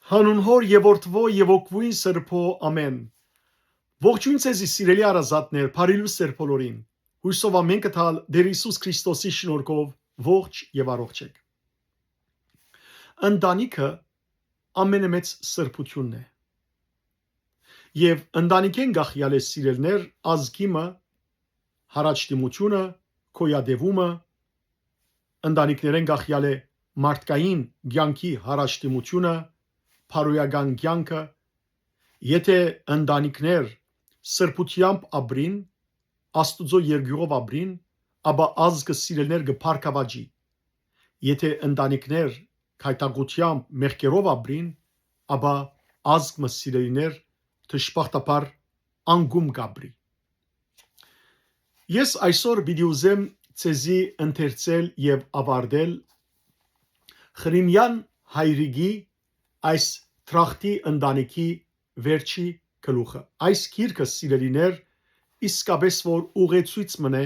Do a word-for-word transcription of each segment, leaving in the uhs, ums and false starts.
Հանուն Հօր եւ Որդուոյ եւ Հոգւոյն Սրբոյ, ամէն։ Ողջոյն ձեզի, սիրելի հարազատներ, բարի լուսեր բոլորին։ Յուսով ամէնքը թալ Տէր Յիսուս Քրիստոսի շնորհքով ողջ եւ առողջ եք։ Ընտանիքը ամենամեծ սրբութիւնն է։ Եւ ընտանիքէն կախեալ է, սիրելիներ, ազգի մը յառաջդիմութիւնը, գոյատեւումը, ընտանիքներէն կախեալ է մարդկային կեանքի յառաջդիմութիւնը, բարոյական կեանքը։ Եթէ ընտանիքներ սրբութեամբ ապրին, Աստուծոյ երկիւղով ապրին, ապա ազգը, սիրելիներ, կը բարգաւաճի։ Եթէ ընտանիքներ գայթակղութեամբ, մեղքերով ապրին, ապա ազգ մը, սիրելիներ, դժբախտաբար անկում կ'ապրի։ Ես այսօր պիտի ուզեմ ձեզի ընթերցել եւ աւարտել Խրիմեան Հայրիկի այս թրախտի ընտանիքի վերջի գլուխը։ Այս գիրքը, սիրելիներ, իսկապէս որ ուղեցոյց մըն է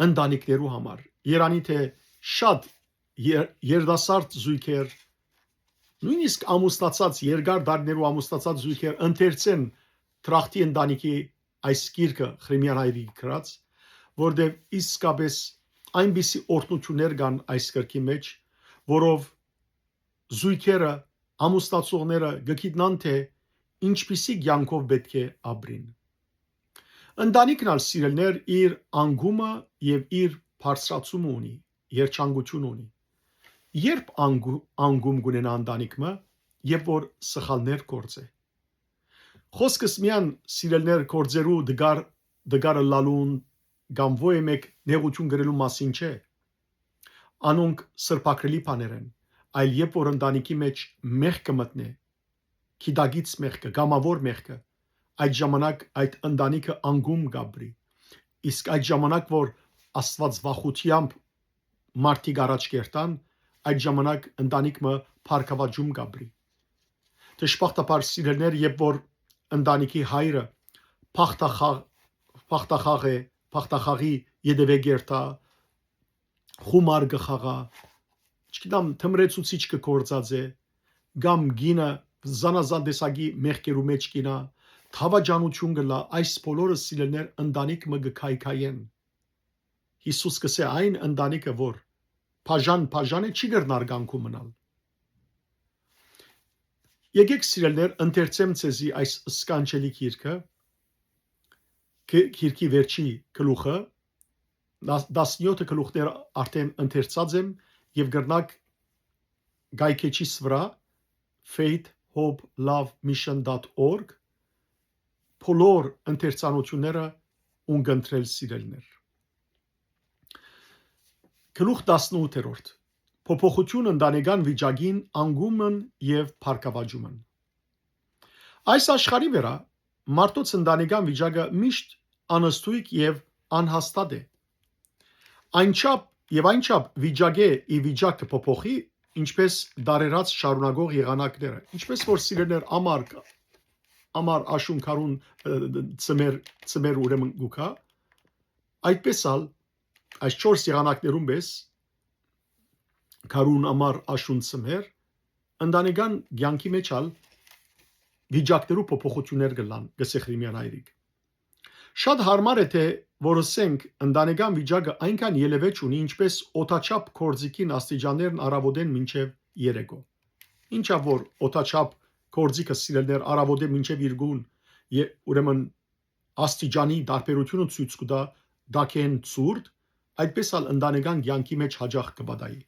ընտանիքներու համար։ Երանի թէ շատ եր-, երիտասարդ զոյգեր, նոյնիսկ ամուսնացած, երկար տարիներու ամուսնացած զոյգեր ընթերցեն թրախտի ընտանիքի այս գիրքը, Խրիմեան Հայրիկի գրած, որտեղ իսկապէս այնպիսի օրհնութիւններ կան այս գրքի մեջ, որով զոյգերը, ամուսնացողները կը գիտնան թէ ինչպիսի կեանքով պէտք է ապրին։ Ընտանիքն ալ, սիրելիներ, իր անկումը եւ իր բարձրացումը ունի, երջանկութիւնը ունի։ Երբ անկու-, անկում կ'ունենայ ընտանիք մը, երբ որ սխալներ գործէ։ Խօսքս միայն, սիրելիներ, գործերու տկար, տկար ըլլալուն կամ ոյ մէկ նեղութիւն կրելու մասին չէ։ Անոնք սրբագրելի բաներ են, այլ երբ որ ընտանիքի մեջ մեղքը մտնէ, գիտակից մեղքը, կամաւոր մեղքը, այդ ժամանակ այդ ընտանիքը անկում կ'ապրի։ Իսկ այդ ժամանակ որ Աստուածվախութեամբ մարդիկ առաջ կերթան, այդ ժամանակ ընտանիք մը բարգաւաճում կ'ապրի։ Դժբախտաբար, սիրելիներ, երբ որ ընտանիքի հայրը փախտախաղ-, փախտախաղ է, փախտախաղի ետեւէ կերթայ, խումար կը խաղայ, չգիտեմ, թմրեցուցիչ կը գործածէ, կամ կինը զանազան տեսակի մեղքերու մէջ կ'իյնայ, դաւաճանութիւն կ'ըլլայ, այս բոլորը, սիրելիներ, ընտանիք մը կը քայքայեն։ Յիսուս կ'ըսէ, այն ընտանիքը, որ բաժան-բաժան է, չի կրնար կեանքը մնալ։ Եկէք, սիրելիներ, ընթերցեմ ձեզի այս սքանչելի գիրքը, գ-, գիրքի վերջի գլուխը, տաս-, տասնեօթը գլուխներ արդէն ընթերցած եմ եւ կրնաք կայքէջիս վրայ, faith hope love mission dot org, բոլոր ընթերցանութիւնները ունկնդրել, սիրելիներ։ Գլուխ տասնութերորդ։ Փոփոխութիւն ընտանեկան վիճակին, անկումն եւ բարգաւաճումն։ Այս աշխարհի վրայ մարդոց ընտանեկան վիճակը միշտ անըստուիկ եւ անհաստատ է։ Այնչափ եւ այնչափ վիճակէ ի վիճակ կը փոփոխի, ինչպես դարերաց շարունակող եղանակները, ինչպես որ, սիրելիներ, ամառ, ամառ, աշուն, գարուն, ը, ձմեր, ձմեր ուրեմն գուքա, այդպես ալ այս չորս եղանակներուն պես, գարուն, ամառ, աշուն, ձմեր, ընտանեկան կեանքի մեջ ալ վիճակներու փոփոխութիւններ կ'ըլլան, կ'ըսէ Խրիմեան Հայրիկ։ Շատ յարմար է թէ որ ըսենք, ընտանեկան վիճակը այնքան ելեւէջ ունի, ինչպես օդաչափ գործիքին աստիճաններն առաւօտէն մինչեւ երեկո։ Ինչա որ օդաչափ գործիքը, սիրելիներ, առաւօտէ մինչեւ երկուն, ե-, ուրեմն աստիճանի տարբերութիւնը ցոյց կու տայ տաքէն ցուրտ, այդպես ալ ընտանեկան կեանքի մեջ յաճախ կը պատահի։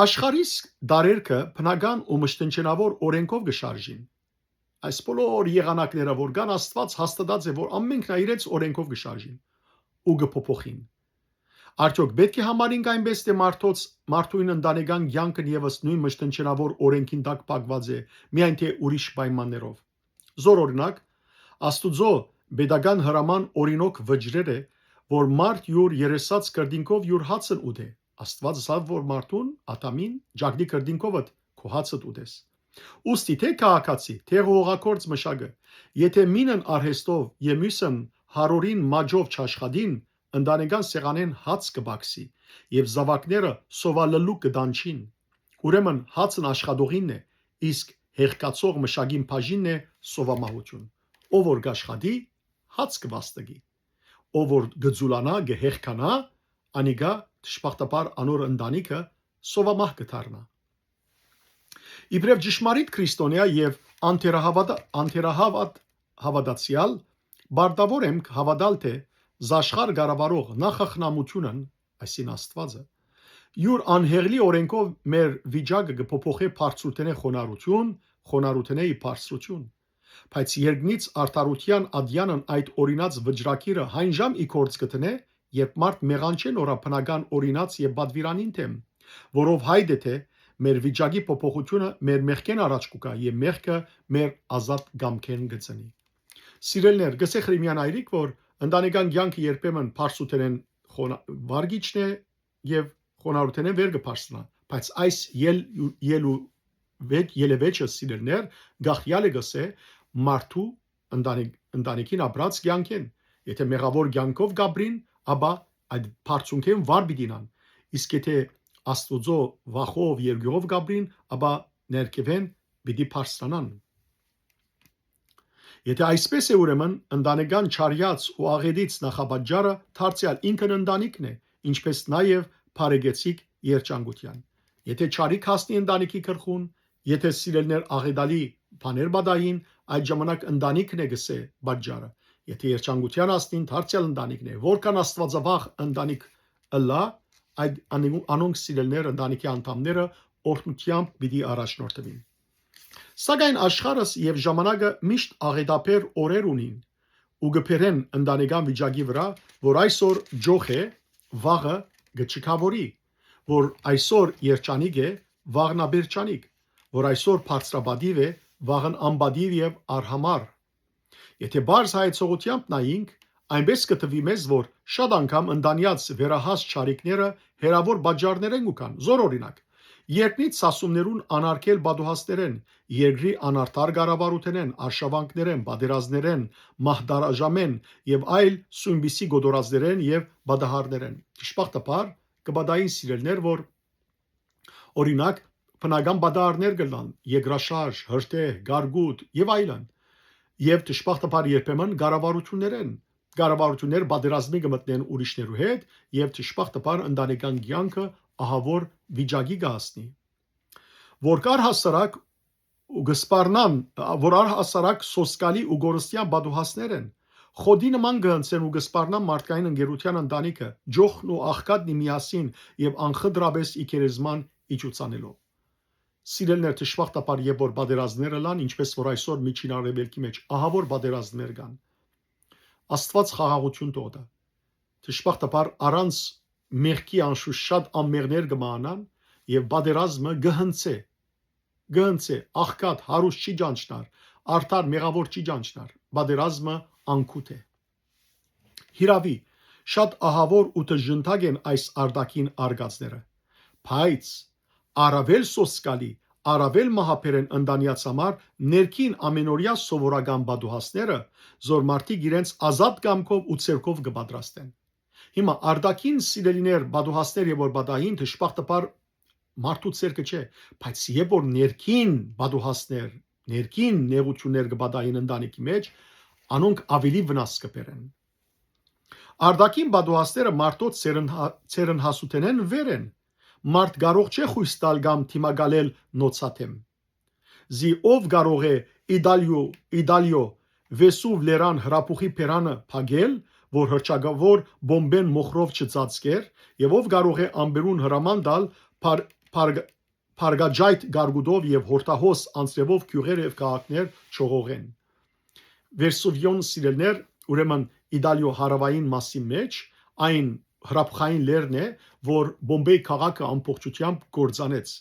Աշխարհիս դարերքը բնական ու մշտնջենաւոր օրենքով կը շարժին։ Այս բոլոր եղանակները որ կան, Աստուած հաստատած է, որ ամենքն ա իրենց օրենքով կը շարժին ու կը փոփոխին։ Արդյոք պէտք է համարինք այնպես, թէ մարդոց, մարդուին ընտանեկան կեանքն եւս նոյն մշտնջենաւոր օրենքին տակ փակուած է, միայն թէ ուրիշ պայմաններով։ Զոր օրինակ, Աստուծոյ պետական հրաման օրինօք վճռեր է, որ մարդ իւր երեսաց քրտինքով իւր հացն ուտէ։ Աստուած ըսաւ որ մարդուն, Ադամին, ճակտի քրտինքովդ քու հացդ ուտես։ Ուստի թէ քաղաքացի, թէ հողագործ մշակը, եթէ մինն արհեստով եւ միւսն հարորին մաճով չաշխատին, ընտանեկան սեղանէն հաց կը պակսի եւ զաւակները սովալլուկ կը դանչին։ Ուրեմն հացն աշխատողինն է, իսկ հեղկացող մշակին բաժինն է սովամահութիւն։ Ով որ կ'աշխատի, հաց կը վաստակի։ Ով որ կը ձուլանայ, կը հեղկանայ, անիկա, դժբախտաբար, անոր ընտանիքը սովամահ կը դառնայ։ Իբրեւ ճշմարիտ քրիստոնեայ եւ անթերահաւատ-, անթերահաւատ հաւատացեալ, պարտաւոր եմ հաւատալ, թէ զաշխարհ կառավարող նախախնամութիւնն, այսինքն Աստուածը, յուր անհեղլի օրէնքով մեր վիճակը կը փոփոխէ բարձրութենէ խոնարհութիւն, խոնարհութենէ ի բարձրութիւն։ Բայց երկնից արդարութեան ատեանն այդ օրինած վճռագիրը հայն ժամ ի գործ կը դնէ, երբ մարդ մեղանչէ նորաբնական օրինած եւ պատուիրանին դէմ, որով հայտ է, թէ մեր վիճակի փոփոխութիւնը մեր մեղքէն առաջ կու գայ եւ մեղքը մեր ազատ կամքէն կը ծնի։ Սիրելիներ, կ'ըսէ Ղրիմեան այրիկ, որ ընտանեկան կեանքը երբեմն բարձրութենէն խոնա-, վարկիչն է եւ խոնարհութենէն վեր կը բարձրանայ, բայց այս ել-, ել-, վեճ-, ելեւէջը, սիրելիներ, գախյալը կ'ըսէ մարդու ընտանիք-, ընտանիքին ապրած կեանքէն։ Եթե մեղաւոր կեանքով կ'ապրին, ապա այդ բարձունքէն վար պիտի նան։ Իսկ եթե Աստուծոյ վախով, երկիով կ'ապրին, ապա ներքեւէն պիտի բարձրանան։ Եթե այսպես է, ուրեմն ընտանեկան չարեաց ու աղետից նախապատճառը դարձեալ ինքն ընտանիքն է, ինչպես նաեւ բարեկեցիկ երջանկութեան։ Եթե չարիք հասնի ընտանիքի գլխուն, եթե սիրելիներ աղետալի բաներ պատահին, այդ ժամանակ ընտանիքն է, կ'ըսէ, պատճառը։ Եթե երջանկութեան հասնին, դարձեալ ընտանիքն է։ Որքան աստուածավախ ընտանիք ըլլայ, այդ անի-, անոնք, սիրելիներ, ընտանիքի անդամները օրհնութեամբ պիտի առաջնորդուին։ Սակայն աշխարհս եւ ժամանակը միշտ աղետաբեր օրեր ունին ու կը բերեն ընտանեկան վիճակի վրայ, որ այսօր ջոխ է, վաղը կը չքաւորի, որ այսօր երջանիկ է, վաղն աբերջանիկ, որ այսօր բարձրապատիւ է, վաղն անպատիւ եւ արհամար։ Եթե պարզ հայեցողութեամբ նայինք, այնպէս կը թուի մեզ, որ շատ անգամ ընտանեաց վերահաս չարիքները հեռաւոր պատճառներէն կու գան, զոր օրինակ, երկնից սասումներուն անարգել պատուհասներէն, երկրի անարդար կառավարութենէն, արշաւանքներէն, պատերազմներէն, մահդարաժամէն եւ այլ սույնպիսի կոտորածներէն եւ պատահարներէն։ Դժբախտաբար, կը պատահին, սիրելիներ, որ, օրինակ, բնական պատահարներ կ'ըլլան, երկրաշարժ, հրդեհ, գարգուտ եւ այլն, եւ դժբախտաբար երբեմն կառավարութիւններէն, կառավարութիւններ պատերազմի կը մտնեն ուրիշներու հետ, եւ դժբախտաբար ընտանեկան կեանքը ահաւոր վիճակի կը հասնի, որ կ'առհասարակ ու կը սպառնան, որ առհասարակ սոսկալի ու կորստեան պատուհասներ են։ Խոտի նման կը հնցեն ու կը սպառնան մարդկային ընկերութեան ընտանիքը, ջոխն ու աղքատն ի միասին եւ անխտրապէս ի գերեզման իջուցանելով։ Սիրելիներ, դժբախտաբար, երբ որ պատերազմներ ըլլան, ինչպես որ այսօր Միջին Արեւելքի մէջ ահաւոր պատերազմներ կան, Աստուած խաղաղութիւն թող տայ։ Դժբախտաբար, առանց մեղքի անշուշտ շատ անմեղներ կը մահանան եւ պատերազմը կը հնցէ, կը հնցէ, աղքատ, հարուստ չի ճանչնար, արդար, մեղաւոր չի ճանչնար, պատերազմը անկութ է։ Հիրաւի, շատ ահաւոր ու դժնդակ են այս արտաքին արկածները, բայց առաւել սոսկալի, առաւել մահաբեր են ընտանեաց համար ներքին ամենօրեայ սովորական պատուհասները, զոր մարդիկ իրենց ազատ կամքով ու ձեռքով կը պատրաստեն։ Հիմա արտաքին, սիրելիներ, պատուհասներ երբ որ պատահին, դժբախտաբար մարդու ձեռքը չէ, բայց երբ որ ներքին պատուհասներ, ներքին նեղութիւններ կը պատահին ընտանիքի մէջ, անոնք աւելի վնաս կը բերեն։ Արտաքին պատուհասները մարդոց ցերնհա-, ցերնհասութենէն վեր են։ Մարդ կարող չէ խոյս տալ կամ դիմակալել նոցա դէմ։ Զի ով կարող է Իտալիո, Իտալիո Վեսուվ լերան հրապուխի բերանը փակել, որ հռչակաւոր բոմբեն մոխրով չծածկեր, եւ ով կարող է ամպերուն հրաման տալ փար-, փարգ-, փարգաջայթ գարգուտով եւ հորտահոս անձրեւով գիւղեր եւ քաղաքներ չողողեն։ Վերսուվիոն, սիրելիներ, ուրեմն Իտալիո հարաւային մասի մէջ այն հրապուխային լերն է, որ Բոմբեյ քաղաքը ամբողջությամբ կործանեց։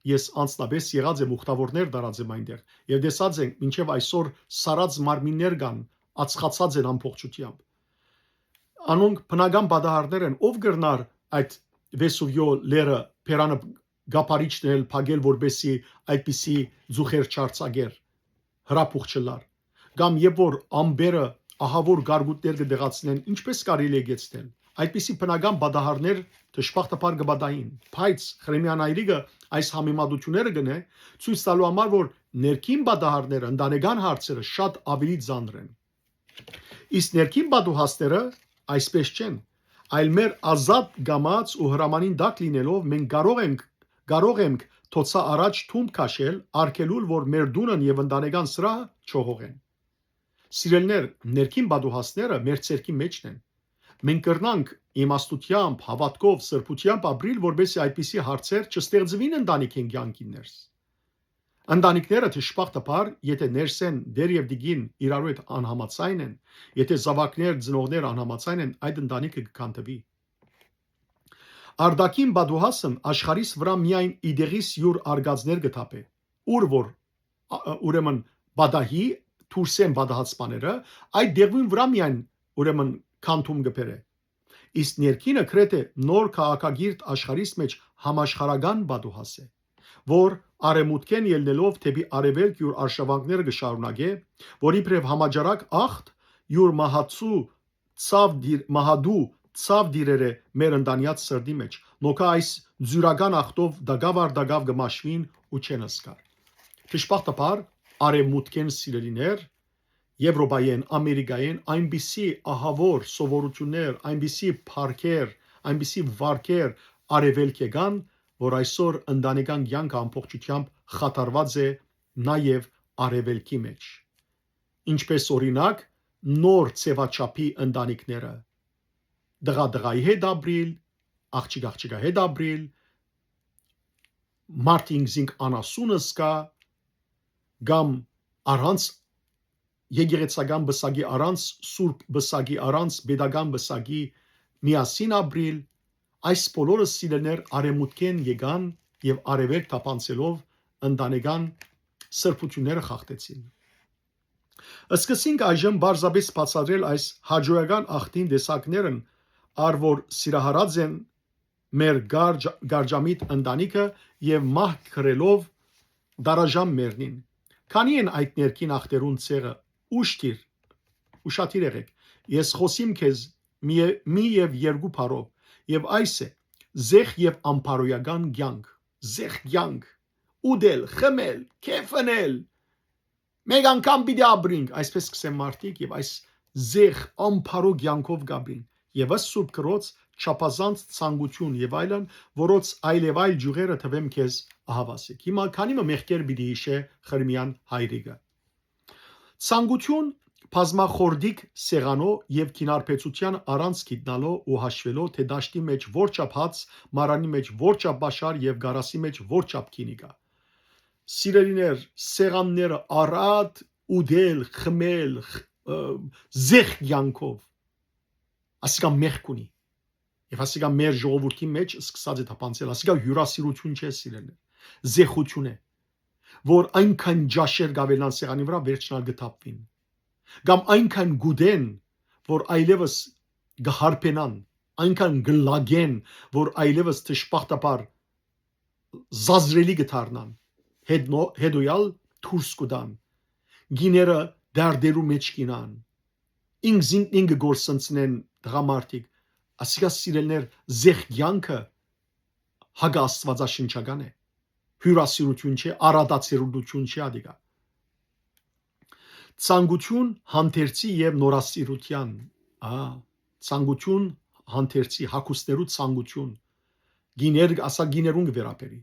Ես անձնապէս եղած եմ, ուխտաւորներ դարած եմ այնտեղ եւ տեսած ենք, մինչեւ այսօր սառած մարմիններ կան, ածխացած են ամբողջությամբ։ Անոնք բնական պատահարներ են, ով կրնար այդ Վեսուվիո լերը բերանը կափարիչն էլ փակել, որպեսզի այդպիսի ձուխեր չարձակեր, հրապուխ չլար։ Կամ երբ որ ամպերը ահաւոր գարգուտներ կը դեղացնեն, ինչպես կարելի է գեցնել։ Այդպիսի բնական պատահարներ Դժբախտաբար կը պատահին, բայց Խրեմեան Հայրիկը այս համեմատությունները կ'ընէ, ցոյց տալու համար, որ ներքին պատահարները, ընտանեկան հարցերը շատ ավելի ծանր են։ Իսկ ներքին պատուհասները այսպես չեն, այլ մեր ազատ կամաց ու հրամանին տակ լինելով մենք կարող ենք, կարող ենք թոցա առաջ թումբ քաշել, արգելուլ, որ մեր տունն եւ ընտանեկան սրահը չողողեն։ Սիրելիներ, ներքին պատուհասները մեր ձեռքի մէջն են։ Մենք կրնանք իմաստութեամբ, հաւատքով, սրբութեամբ ապրիլ, որպեսզի այդպիսի հարցեր չստեղծուին ընտանիքին կեանքին ներս։ Ընտանիքները դժբախտաբար, եթե ներսէն տէր եւ տիկին իրարու հետ անհամաձայն են, եթե զաւակներ, ծնողներ անհամաձայն են, այդ ընտանիքը կը քանդուի։ Արտաքին պատուհասն աշխարհիս վրայ միայն ի դեղիս յուր արկածներ կը թափէ, ուր որ, ա, ա, ուրեմն, պատահի դուրսէն պատահած բաները, այդ դեղին վրայ միայն, ուրեմն, քանդում կը բերէ։ Իսկ ներքինը գրեթէ նոր քաղաքակիրթ աշխարհիս մէջ համաշխարհական պատուհաս է, որ արեմուտքէն ելնելով դէպի արեւելք յուր արշաւանքները կը շարունակէ, որ իբրեւ համաճարակ ախտ յուր մահացու ցաւ դիր-, մահադու ցաւ դիրեր է մեր ընտանեաց սրտի մէջ, նոքա այս ձիւրական ախտով տակաւ առ տակաւ կը մաշուին ու չեն զգար։ Դժբախտաբար, արեւմուտքէն, սիրելիներ, Եվրոպայէն, Ամերիկայէն այնպիսի ահաւոր սովորութիւններ, այնպիսի փառքեր, այնպիսի վարկեր արեւելք եկան, որ այսօր ընտանեկան կեանքը ամբողջութեամբ խաթարուած է նաեւ արեւելքի մէջ։ Ինչպես օրինակ, նոր ձեւաչափի ընտանիքները, տղա տղայի հետ ապրիլ, աղջիկ աղջիկա հետ ապրիլ, մարդ ինքզինք անասուն զգայ, կամ առանց եկեղեցական պսակի, առանց սուրբ պսակի, առանց պետական պսակի միասին ապրիլ, այս բոլորը, սիրելիներ, արեւմուտքէն եկան եւ արեւելք թափանցելով ընտանեկան սրբութիւնները խախտեցին։ Սկսենք այժմ պարզապէս բացատրել այս հաճոյական ախտին տեսակներն, առ որ սիրահարած են մեր կարճ-, կարճամիտ ընտանիքը եւ մահ կրելով դարաժամ մեռնին։ Քանի՞ են այդ ներքին ախտերուն ցեղը, ուշ դիր, ուշադիր եղէք։ Ես խօսիմ քեզ մի, մի եւ երկու բառով, եւ այս է, զեղ եւ ամբարոյական կեանք, զեղ կեանք, ուտել, խմել, քեֆ ընել, մեկ անգամ պիտի ապրինք, այսպես կ'ըսեն մարդիկ, եւ այս զեղ, ամբարոյ կեանքով կ'ապրին, եւ ըստ Սուրբ Գրոց, չափազանց ցանկութիւն եւ այլն, որոց այլ եւ այլ ճիւղերը թուեմ քեզ ահաւասիկ։ Հիմա քանի մը մեղքեր պիտի յիշէ Խրմեան Հայրիկը։ Ցանկութիւն բազմախորտիկ սեղանով եւ քինարբեցութեան առանց գիտնալով ու հաշուելով, թէ դաշտի մէջ որչափ հաց, մարանի մէջ որչափ պաշար եւ կարասի մէջ որչափ գինի կայ։ Սիրելիներ, սեղանները առատ, ուտել, խմել, խ-, ը, զեղ կեանքով, ասիկա մեղք ունի։ Եւ ասիկա մեր ժողովուրդի մէջ սկսած է թափանցել, ասիկա հիւրասիրութիւն չէ, սիրելիներ, զեղութիւն է, որ այնքան ճաշեր կ'աւելնան սեղանի վրայ, վերջնալ կը թափուին, կամ այնքան կ'ուտեն, որ այլեւս կը հարբենան, այնքան կը լագեն, որ այլեւս, դժբախտաբար, զազրելի կը դառնան, հետնո-, հետոյալ դուրս կու տան, գիները դարդերու մէջ կ'ինան, ինքզինքնին կը կորսնցնեն տղամարդիկ, ասիկա, սիրելիներ, զեղ կեանքը հակաաստուածաշնչական է, հիւրասիրութիւն չէ, առատացերունութիւն չէ ատիկա։ Ցանկութիւն հանդերձի եւ նորասիրութեան, ա, ցանկութիւն հանդերձի, հագուստներու ցանկութիւն, գիներ, ասա, գիներուն կը վերաբերի,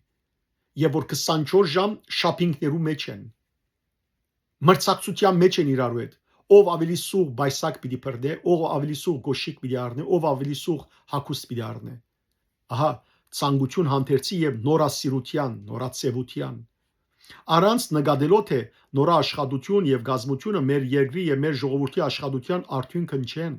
եւ որ քսանչորս ժամ շապինգներու մէջ են, մրցակցութեան մէջ են իրարու հետ, ով աւելի սուղ պայսակ պիտի բռնէ, ով աւելի սուղ կոշիկ պիտի առնէ, ով աւելի սուղ հագուստ պիտի առնէ։ Ահա, ցանկութիւն հանդերձի եւ նորասիրութեան, նորաձեւութեան։ Առանց նկատելով, թէ նորաաշխատութիւն եւ կազմութիւնը մեր երկրի եւ մեր ժողովուրդի աշխատութեան արդիւնքն չեն,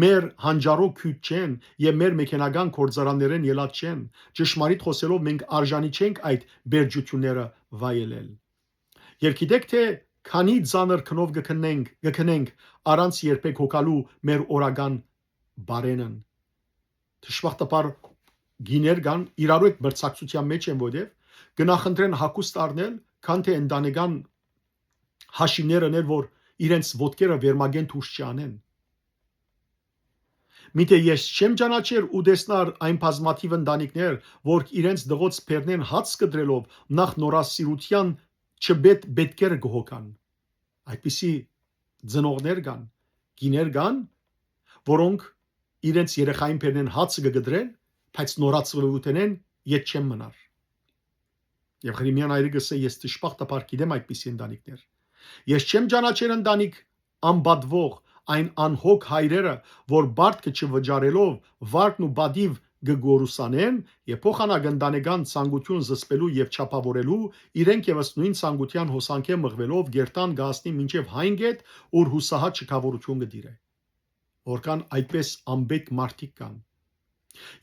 մեր հանճարոյ քիւթ չեն եւ մեր մեքենական գործարաններէն ելած չեն, ճշմարիտ խօսելով, մենք արժանի չենք այդ պերճութիւնները վայելել։ Եւ գիտեք թէ քանի ծանր գնով կը քնենք, կը քնենք առանց երբեք հոգալու մեր օրական բարենն։ Դժբախտաբար գիներ կան, իրարու հետ մրցակցութեան մէջ են, որտեւ կը նախընտրեն հագուստ առնել, քան թէ ընտանեկան հաշիվներ ընել, որ իրենց ոտքերը վերմագէն դուրս չանեն։ Միթէ ես չեմ ճանաչեր ու տեսնար այն բազմաթիւ ընտանիքներ, որ իրենց դղոց բերնէն հաց կտրելով նախ նորասիրութեան չպետ պետքերը կը հոգան։ Այդպիսի ծնողներ կան, կիներ կան, որոնք իրենց երեխային բերնէն հացը կը կտրեն, բայց նորացուութենէն ետ չեն մնար։ Եւ Ղրիմեան այրը կ'ըսէ. «Ես դժբախտաբար գիտեմ այդպիսի ընտանիքներ։ Ես չեմ ճանաչեր ընտանիք անպատվող, այն անհոգ հայրերը, որ պարտքը չվճարելով վարկն ու պատիվ կը գորուսանեն եւ փոխանակ ընտանեկան ցանկություն զսպելու եւ չափաւորելու, իրենք եւս նոյն ցանկութեան հոսանքէ մղուելով կերտան կը հասնի մինչեւ հայն գետ, ուր յուսահատ չքաւորութիւն կը տիրէ»։ Որքան այդպես անպետք մարդիկ կան։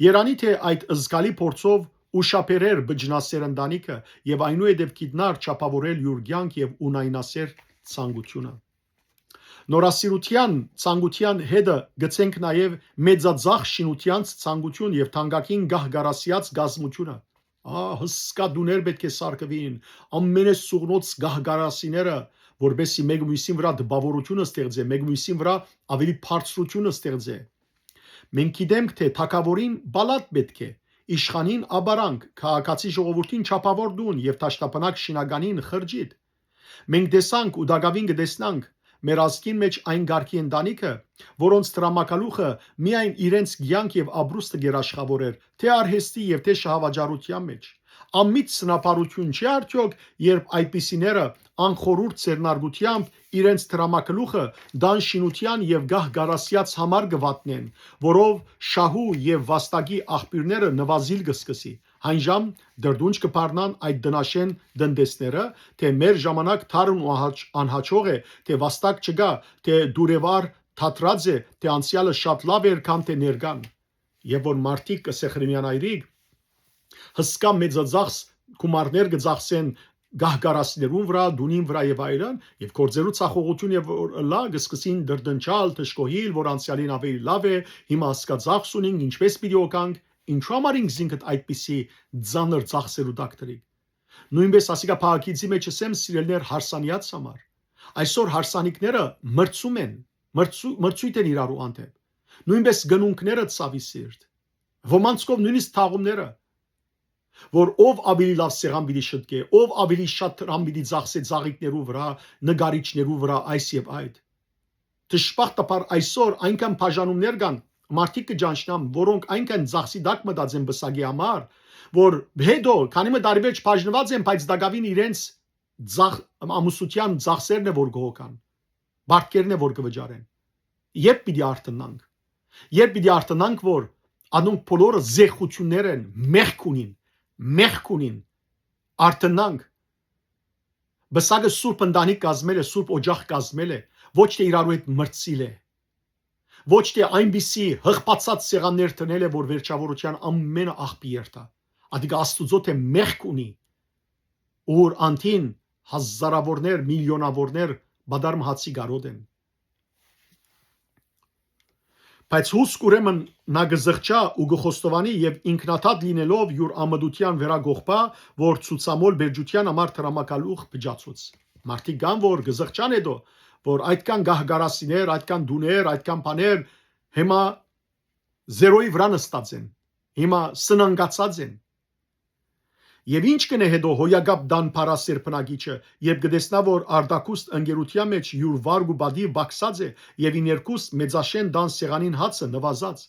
Երանի թէ այդ զգալի փորձով ուշաբերեր բջնասեր ընտանիքը եւ այնուհետեւ գիտնար չափաւորել յուր կեանք եւ ունայնասեր ցանկությունը։ Նորասիրութեան, ցանկութեան հետը գցենք նաեւ մեծածախ շինութեանց ցանկություն եւ թանկագին գահ կարասիած կազմությունը։ Ա, հսկա տուներ պէտք է սարքուին, ամենեսուղնոց գահ կարասիները, որպեսզի մէկ մյուսին վրայ տպաւորութիւնը ստեղծէ, մէկ մյուսին վրայ աւելի բարձրութիւնը ստեղծէ։ Մենք գիտենք թէ թագաւորին պալատ պէտք է, իշխանին ապարանք, քաղաքացի ժողովուրդին չափաւոր տուն եւ դաշտաբնակ շինականին խրճիթ։ Մենք տեսանք ու տակաւին կը տեսնանք մեր ազգին մէջ այն կարգի ընտանիքը, որոնց դրամագլուխը միայն իրենց կեանք եւ ապրուստը գերաշխաւոր էր, թէ արհեստի եւ թէ շահավաճառութեան մէջ։ Անմիջ սնապարութիւն չէ՞ արդեօք, երբ այդպիսիները անխորհուրդ ձեռնարկութեամբ իրենց դրամագլուխը տան շինութեան եւ գահ կարասիած համար կը վատնեն, որով շահու եւ վաստակի աղբիւրները նվազիլ կը սկսի։ Հայն ժամ դրդունջ կը բառնան այդ տնաշեն տնտեսները, թէ մեր ժամանակ թարն ու ահաչ-, անհաչող է, թէ վաստակ չկայ, թէ դուրեվար թատրած է, թէ անցեալը շատ լաւ էր, քան թէ ներկան։ Եւ որ մարդիկ, կ'ըսէ Ղրիմեան այրիկ, հսկայ մեծածախս գումարներ կը ծախսեն գահ կարասիներուն վրայ, տունին վրայ եւ այլն, եւ գործերու ցախողութիւն եւ որ ըլլայ, կը սկսին դրդնչալ, դժգոհիլ, որ անցեալին աւելի լաւ է, հիմա հսկայ ծախս ունինք, ինչպէս պիտի օգանք, ինչու համար ինքզինքդ այդպիսի ծանր ծախսերու տակ դրիք։ Նոյնպէս ասիկա փակագիծի մէջ ըսեմ, սիրելիներ, հարսանեաց համար։ Այսօր հարսանիքները մրցում են, մրցու-, մրցոյթ են իրարու անդէն։ Նոյնպէս գնունքները ցաւի սիրտ։ Ոմանցքով նոյնիսկ թաղումները, որ ով աւելի լաւ սեղան պիտի շտկէ, ով աւելի շատ դրամ պիտի ծախսէ ծաղիկներու վրայ, նկարիչներու վրայ, այս եւ այդ։ Դժբախտաբար այսօր այնքան բաժանումներ կան, մարդիկ կը ճանչնան, որոնք այնքան ծախսի տակ մտած են պսակի համար, որ հետո, քանի մը տարի վերջ բաժնուած են, բայց տակաւին իրենց ծախ-, ամուսնութեան ծախսերն է, որ կը հոգան, պարտքերն է, որ կը վճարեն։ Երբ պիտի արթնանք։ Երբ պիտի արթնանք, որ անոնք բոլորը զեղչութիւններ են, մեղք ունին, մեղք ունին, արթնանք։ Պսակը սուրբ ընտանիք կազմել է, սուրբ օջախ կազմել է, ոչ թէ իրարու հետ մրցիլ է, ոչ թէ այնպիսի յղբացած սեղաններ դնել է, որ վերջաւորութեան ամենը աղբի երթայ։ Ադիկա Աստուծոյ թէ մեղք ունի, ուր անդին հազարաւորներ, միլիոնաւորներ պատառ մը հացի կարօտ են։ Բայց հուսք ուրեմն նա կը զղջայ ու կը խոստովանի եւ ինքնադատ լինելով յուր ամտութեան վերակողբայ, որ ցուցամոլ բերջութեան համար դրամագլուխ փճացուց։ Մարդիկ կան, որ կը զղջան հետո, որ այդքան գահ կարասիներ, այդքան տուներ, այդքան բաներ հիմա զերոյի վրայ նստած են, հիմա սնանկացած են։ Եւ ինչ կ'ընէ հետո հոյակապ տան փառասեր բնակիչը, երբ կը տեսնայ, որ արտաքուստ ընկերութեան մէջ յուր վարկ ու պատիւ պակսած է եւ ի ներքուստ մեծաշեն տան սեղանին հացը նուազած։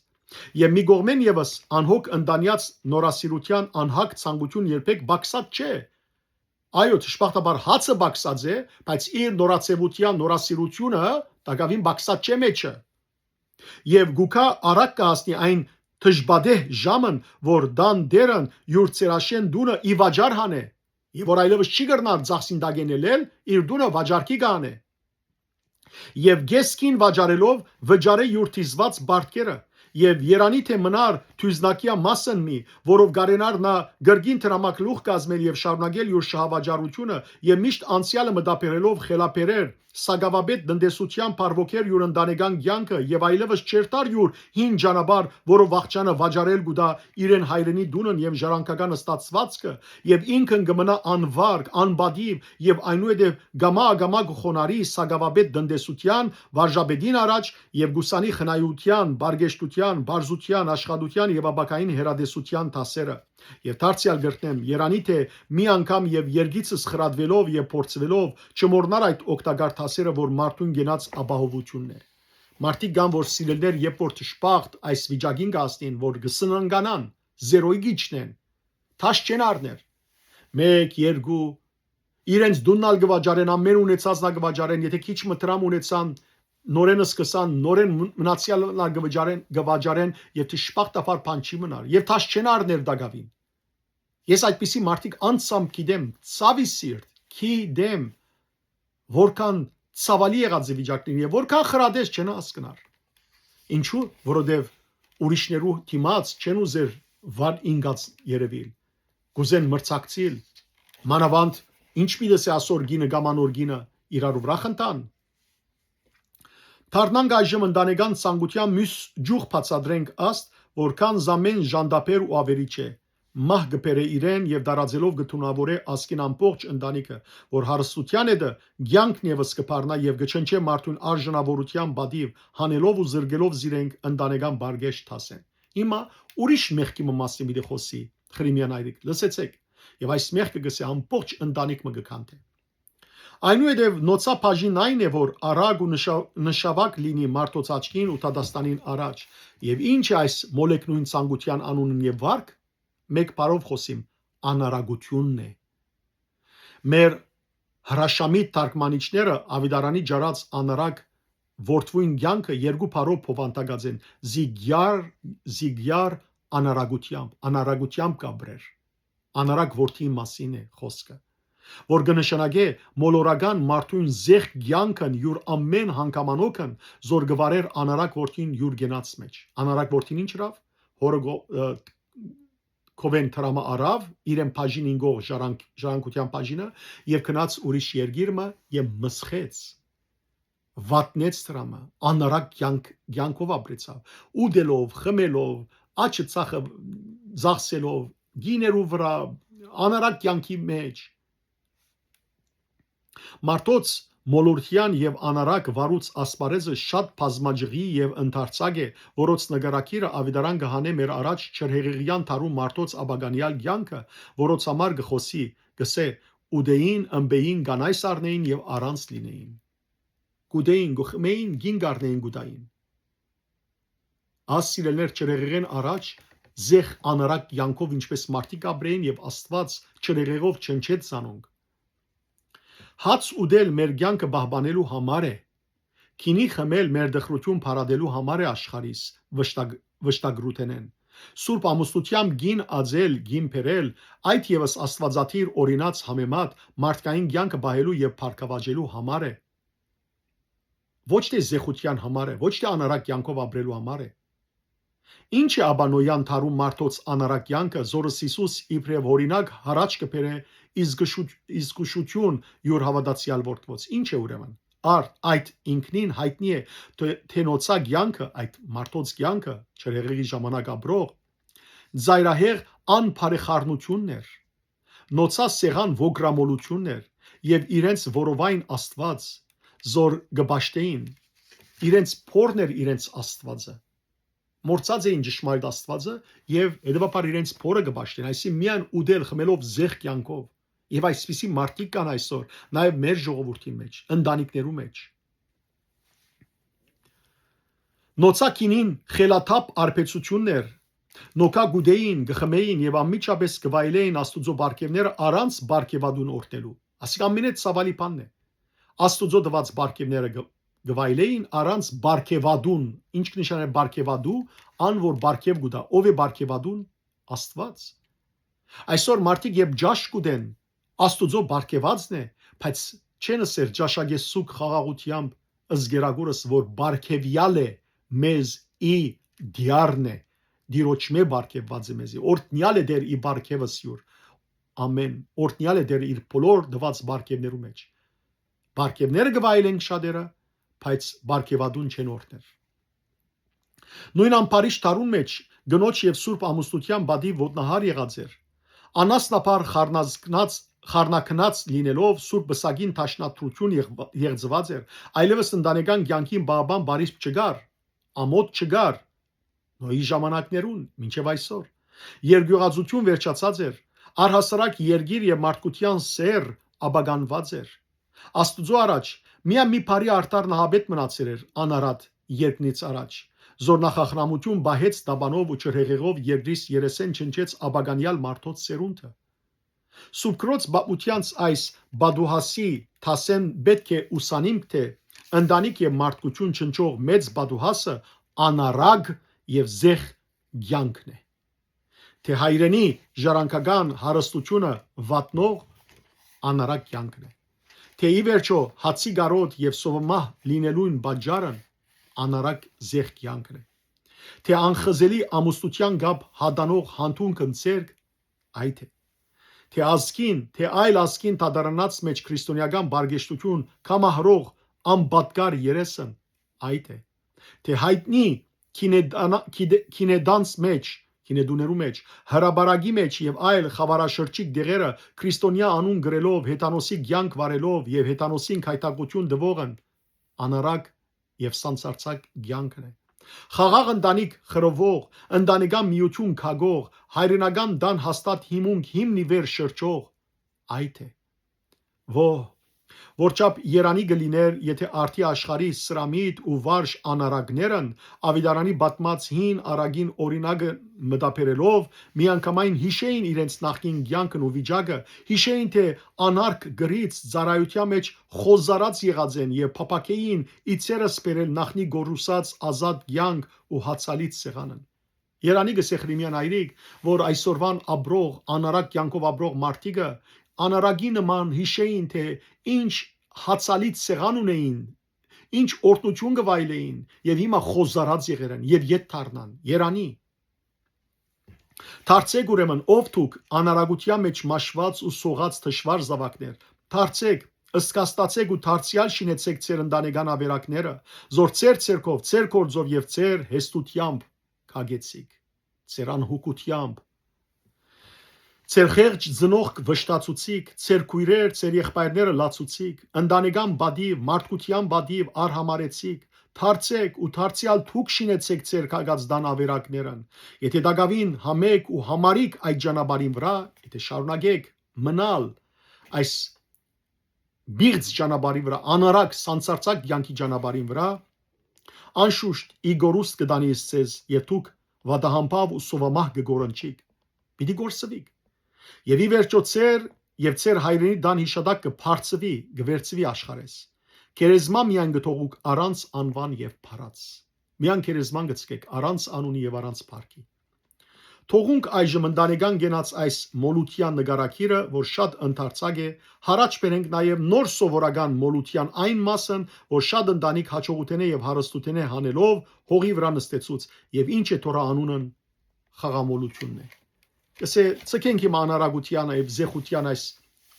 Եւ մի կողմէն եւս անհոգ ընտանեաց նորասիրութեան անհագ ցանկութիւն երբեք պակսած չէ։ Այո, դժբախտաբար հացը պակսած է, բայց իր նորաձեւութեան նորասիրութիւնը տակաւին պակսած չէ մեջը։ Եւ գուքա արագ կը հասնի այն դժբադեհ ժամն, որ տան տերն յուր ծերաշեն տունը ի վաճառ հանէ, եւ որ այլեւս չի կրնար ծախսին տակէն ելել, իր տունը վաճառքի կը հանէ։ Եւ կէս կին վաճառելով վճարէ յուր դիզուած պարտքերը, եւ երանի թէ մնար դիւզնակեայ մասն մի, որով կարենար նա կրկին դրամագլուխ կազմել եւ շարունակել յուր շահավաճառութիւնը, եւ միշտ անցեալը մտաբերելով խելաբերեր, սակաւաբետ տնտեսութեան փառվոքեր յուր ընտանեկան կեանքը եւ այլեւս չերթար յուր հին ճանապարհ, որով վախճանը վաճառել կու տայ իրեն հայրենի տունն եւ ժառանգական ստացուածքը, եւ ինքն կը մնայ անվարկ, անպատիւ եւ այնուհետեւ կամա-ակամա կը խոնարհի սակաւաբետ տնտեսութեան վարժապետին առաջ եւ կուսանի խնայութեան, բարգեշտութեան կրթական, պարզութեան, աշխատութեան եւ ապագային հեռատեսութեան դասերը։ Եւ դարձեալ կրթնեմ, երանի թէ մի անգամ եւ երկիցս խրատուելով եւ փորձուելով չմոռնար այդ օգտակար դասերը, որ մարդուն կենաց ապահովութիւնն է։ Մարդիկ կան, որ սիրելներ, երբ որ դժբախտ այս վիճակին կհասնին, որ կսնանկանան, զերոյի կիջնեն, դաս չեն առներ։ Մէկ, երկու, իրենց տունն ալ կը վաճառեն, ամեն ունեցածն ալ կը վաճառեն, եթե քիչ մը դրամ ունեցան, նորէն սկսան, նորէն մնացեալն ալ կը վաճառեն, կը վաճառեն եւ դժբախտաբար բան չի մնար եւ դաս չեն առներ տակաւին։ Ես այդպիսի մարդիկ անձամբ գիտեմ, ցաւի սիրտ, գիտեմ, որքան ցաւալի եղած է վիճակն եւ որքան խրատես չեն հասկնար։ Ինչու՞, որովհետեւ ուրիշներու դիմաց չեն ուզեր վար ինգած երևիլ, կուզեն մրցակցիլ, մանաւանդ ինչ պիտի ասէ ասոր կինը կամ անոր կինը իրարու վրայ խնդան։ Դառնանք այժմ ընտանեկան ցանկութեան միւս ճյուղ բացատրենք աստ, որքան զամեն ժանտաբեր ու ավերիչ է։ Մահ կը բերէ իրեն եւ դարածելով կը թունաւորէ ազգին ամբողջ ընտանիքը, որ հարստութեան հետը կեանքն եւս կը բառնայ եւ կը չնչէ մարդուն արժանաւորութեան պատիւ, հանելով ու զրկելով զիրենք ընտանեկան բարգեշտ դասէն։ Հիմա ուրիշ մեղքի մը մասին պիտի խօսի Խրիմեան այրիկ, լսեցէք, եւ այս մեղքը կսէ ամբողջ ընտանիք մը կը քանթէ։ Այնուհետեւ նոցա բաժինն այն է, որ արագ ու նշա-, նշավակ լինի մարդոց աչքին ու դատաստանին առաջ, եւ ինչ է այս մոլեգնոյն ցանկութեան անունն եւ վարք, մէկ բառով խօսիմ, անարագութիւնն է։ Մեր հրաշամիտ թարգմանիչները Աւետարանի ջարած անարագ որդւոյն կեանքը երկու բառով բովանդակած են՝ զիգյար, զիգյար անարագութեամբ, անարագութեամբ կապրեր, անարագ որդին մասին է խօսքը, որ կը նշանակէ մոլորական մարդուն զեղ կեանքն յուր ամեն հանգամանոքն, զոր կը վարէր անարագ որդին յուր կենաց մեջ։ Անարագ որդին ինչ ըրաւ, հորը գո-, ը, քովեն դրամը առաւ, իրեն բաժին ինգող ժառանգ-, ժառանգութեան բաժինը, եւ գնաց ուրիշ երկիր մը եւ մսխեց, վատնեց դրամը, անարագ կեանք, կեանքով ապրեցաւ, ուտելով, խմելով, աչը ծախը, ծախսելով, գիներու վրայ, անարագ կեանքի մեջ։ Մարդոց մոլորթեան եւ անարագ վարուց ասպարեզը շատ բազմաճղի եւ ընդարձակ է, որոց նկարագիրը Աւետարան կը հանէ մեր առաջ չրհեղեղեան դարու մարդոց ապագանեալ կեանքը, որոց համար կը խօսի, կսէ, ուտէին, ըմպէին, կանայս առնէին եւ առանց լինէին։ Կուտէին, կը խմէին, գին կառնէին, կուտային։ Աս սիրելներ չրեղեղեն առաջ զեղ անարակ կեանքով ինչպես մարդիկ ապրեին եւ Աստուած չրեղեղով չնչեց զանոնք։ Հաց ուտել մեր կեանքը պահպանելու համար է։ Գինի խմել մեր դխրութիւն փարատելու համար է աշխարհիս վշտագ-, վշտագրութենեն։ Սուրբ ամուսնութեամբ գին ածել, գին բերել, այդ եւս Աստուածադիր օրինաց համեմատ մարդկային կեանքը պահելու եւ բարգավաճելու համար է։ Ոչ թէ զեղութեան համար է, ոչ թէ անարակ կեանքով ապրելու համար է։ Ինչ է ապա Նոյեան դարու մարդոց անարակ կեանքը, զորս Յիսուս իբրեւ օրինակ հառաջ կը բերէ, իսկ շուտ-, իսկ շուտիւն յուր հաւատացեալ որդւոց։ Ինչ է ուրեմն։ Արդ, այդ ինքնին յայտնի է, թէ, թէ նոցա կեանքը, այդ մարդոց կեանքը, չրեղեղի ժամանակ ապրող, ծայրահեղ անբարեխառնութիւնն էր, նոցա սեղան ոգրամոլութիւնն էր եւ իրենց որովայն Աստուած, զոր կը պաշտէին, իրենց փորն էր իրենց Աստուածը։ Մոռցած էին ճշմարիտ Աստուածը եւ հետեւաբար իրենց փորը կը պաշտեն, այսինքն միայն ուտել, խմելով զեղ կեանքով։ Եւ այսպիսի մարդիկ կան այսօր նաեւ մեր ժողովուրդին մեջ, ընտանիքներու մեջ։ Նոցա գինին խելաթափ արբեցութիւնն էր, նոկա գուտեին, գխմեին եւ անմիջապես կվայելեին Աստուծոյ պարգեւները առանց պարգեւատուն օրհնելու։ Ասիկա ամենէ ցաւալի բանն է։ Աստուծոյ տուած պարգեւները գ-, գվայելեին առանց պարգեւատուն։ Ինչ կնշանակէ պարգեւատու, ան որ պարգեւ գուտայ, ով է պարգեւատուն, Աստուած։ Այսօր մարդիկ երբ ճաշ կուտեն, Աստուծոյ պարգեւածն է, բայց չեն ըսեր ճաշակէ սուգ խաղաղութեամբ, զգերագուրս որ պարգեւեալ է մեզ ի դիարն է, Տիրոջմէ պարգեւված է մեզի, օրհնեալ է Տեր ի պարգեւս յուր, ամեն, օրհնեալ է Տեր իր բոլոր տուած պարգեւներու մեջ։ Պարգեւները կվայելենք շատերը, բայց պարգեւատուն չեն օրհներ։ Նոյն ամբարիշ դարուն մեջ կնոջ եւ սուրբ ամուսնութեան պատիւ ոտնահար եղած էր։ Անասնաբար խառնազգնած, խառնակնած լինելով սուրբ պսակին դաշնատրութիւն եղբ-, եղծուած էր, այլեւս ընտանեկան կեանքին պահապան բարիփ չկար, ամոթ չկար։ Նոյի ժամանակներուն մինչեւ այսօր, երկիւղածութիւն վերջացած էր, առհասարակ երկիր եւ մարդկութեան սեռ ապականուած էր։ Աստուծոյ առաջ միայն մի բարի արդար նահապետ մնացեր էր անարատ երկնից առաջ, զոր նախախնամութիւն պահեց տապանով ու ջրհեղեղով երկրից երեսէն չնչեց ապականեալ մարդոց սերունդը։ Սուրբ Քրոց պատմութեանց այս պատուհասի դասէն պէտք է ուսանինք թէ ընտանիք եւ մարդկութիւն չնչող մեծ պատուհասը անարակ եւ զեղ կեանքն է, թէ հայրենի ժառանգական հարստութիւնը վատնող անարակ կեանքն է, թէ ի վերջոյ հացի կարօտ եւ սովմահ լինելուն պատճառն անարակ զեղ կեանքն է, թէ անխզելի ամուսնութեան կապ հատանող յանցունքն ձեռք այդ է, թէ ազգին, թէ այլ ազգին դատարանած մէջ քրիստոնեական բարգեշտութիւն կամահրող անպատկառ երեսն այդ է, թէ յայտնի կինեդանա-, կիդե-, կինեդանց մէջ, կինեդուներու մէջ, հրապարակի մէջ եւ այլ խաւարաշրջիկ դեղերը քրիստոնեայ անուն կրելով, հեթանոսի կեանք վարելով եւ հեթանոսին գայթակղութիւն տուողն անարակ եւ սանցարձակ կեանքն է։ Խաղաղ ընտանիք խռովող, ընտանեկան միութիւն քագող, հայրենական տան հաստատ հիմունք հիմն ի վեր շրջող այդ է։ Ո, որչափ երանի կը լինէր, եթէ արդի աշխարհի սրամիտ ու վարժ անարակներն աւետարանի պատմած հին արագին օրինակը մտաբերելով, միանգամայն յիշէին իրենց նախկին կեանքն ու վիճակը, յիշէին, թէ անարկ կրից ծառայութեան մէջ խոզարած եղած են եւ փափաքէին իցերս բերել նախնի գորուսած ազատ կեանք ու հացալից սեղանն։ Երանի կը Սեխրիմեան այրիկ, որ այսօրվան ապրող, անարակ կեանքով ապրող մարդիկը անարակի նման յիշէին, թէ ինչ հացալից սեղան ունէին, ինչ օրհնութիւն կը վայելէին եւ հիմա խոզարած եղերն եւ ետ դառնան։ Երանի։ Դարձեք ուրեմն, ով դուք անարագութեան մէջ մաշված ու սողած թշուառ զաւակներ, դարձեք, սկաստացեք ու դարձեալ շինեցեք ձեր ընտանեկան աւերակները, զոր ձեր ձեռքով, ձեր գործով եւ ձեր հեստութեամբ կագեցիք, ձեր անհոգութեամբ, ձեր խեղճ ծնողք վշտացուցիք, ձեր քոյրեր, ձեր եղբայրները լացուցիք, ընտանեկան պատիւ, մարդկութեան պատիվ արհամարեցիք, դարձեք ու դարձեալ դուք շինեցեք ձեր կագած տան աւերակներն։ Եթէ տակաւին համեք ու համարիք այդ ճանապարհին վրայ, եթէ շարունակեք մնալ այս բիղծ ճանապարհի վրայ, անարակ, սանցարձակ կեանքի ճանապարհին վրայ, անշուշտ ի կորուստ կը տանի ես ձեզ եւ դուք վատահամբաւ ու սովամահ կը կորնչիք։ Պիտի կորսուիք։ Եւ ի վերջոյ ձեր եւ ձեր հայրենի տան յիշատակ կը բարձուի, կը վերցուի աշխարհէս։ Գերեզմա միայն կը թողուք առանց անուան եւ փարած։ Միայն գերեզման կը ցկեք առանց անունի եւ առանց փառքի։ Թողունք այժմ ընտանեկան կենաց այս մոլութեան նկարագիրը, որ շատ ընդարձակ է, յառաջ բերենք նաեւ նոր սովորական մոլութեան այն մասն, որ շատ ընտանիք յաջողութենէ եւ հարստութենէ հանելով հողի վրայ նստեցուց, եւ ինչ է թորա անունն խաղամոլութիւնն է։ Կսե, ցկենք հիմա անարագութեան եւ զեղութեան այս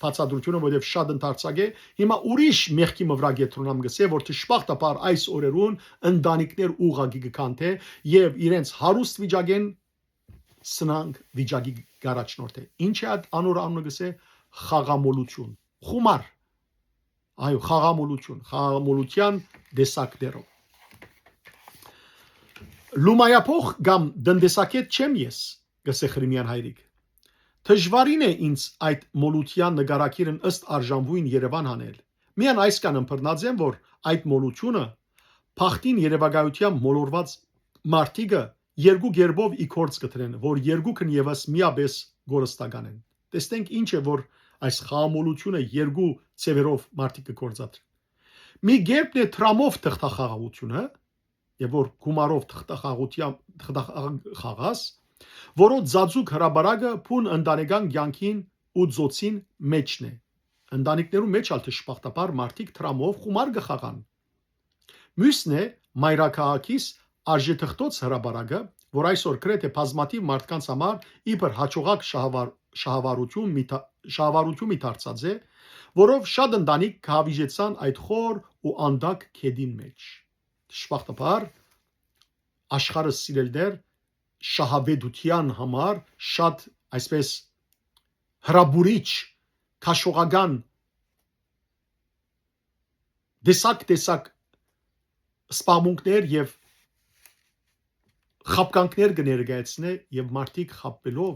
բացատրութիւնը, որովհետեւ շատ ընդարձակ է։ Հիմա ուրիշ մեղքի մը վրայ կեդրոնամ կսե, որ դժբախտաբար այս օրերուն ընտանիքներ ուղղակի կքանթէ եւ իրենց հարուստ վիճակեն սնանկ վիճակի կառաջնորդէ։ Ինչ է այդ անոր անունը կսե, խաղամոլութիւն, խումար։ Այո, խաղամոլութիւն, խաղամոլութեան տեսակներով։ Լումայափոխ կամ տնտեսագետ չեմ ես, կսե Խրիմեան հայրիկ։ Դժվարին է ինձ այդ մոլութեան նկարագիրն ըստ արժանվույն Երևան հանել։ Միան այսքան ըմբռնած եմ, որ այդ մոլութիւնը բախտին երևակայութեան մոլորված մարդիկը երկու կերպով ի գործ կտրեն, որ երկուքն եւս միաբես գորստական են։ Տեսնենք ինչ է, որ այս խաղամոլութիւնը երկու ձևերով մարդիկ կը գործադրեն։ Մի կերպն է տրամով թղթախաղաղութիւնը, եւ որ գումարով թղթախաղաղութեան, թղթախաղ-, խաղաս, որոնց ծածուկ հրապարակը բուն ընտանեկան կեանքին ու ծոցին մէջն է։ Ընտանիքներու մէջ ալ դժբախտաբար մարդիկ տրամով խումար կը խաղան։ Մյուսն է մայրաքաղաքիս արժեթղթոց հրապարակը, որ այսօր գրեթե բազմաթիւ մարդկանց համար իբր հաջողակ շահավար-, շահավարություն մի թա-, շահավարություն մի դարձած է, որով շատ ընտանիք կհավիժեցան այդ խոր ու անդակ գետին մէջ։ Դժբախտաբար, աշխարհը սիրել դեր շահավետության համար շատ, այսպես, հրապուրիչ, քաշողական տեսակ-տեսակ սպառնունքներ եւ խաբկանքներ կը ներկայացնէ եւ մարդիկ խաբելով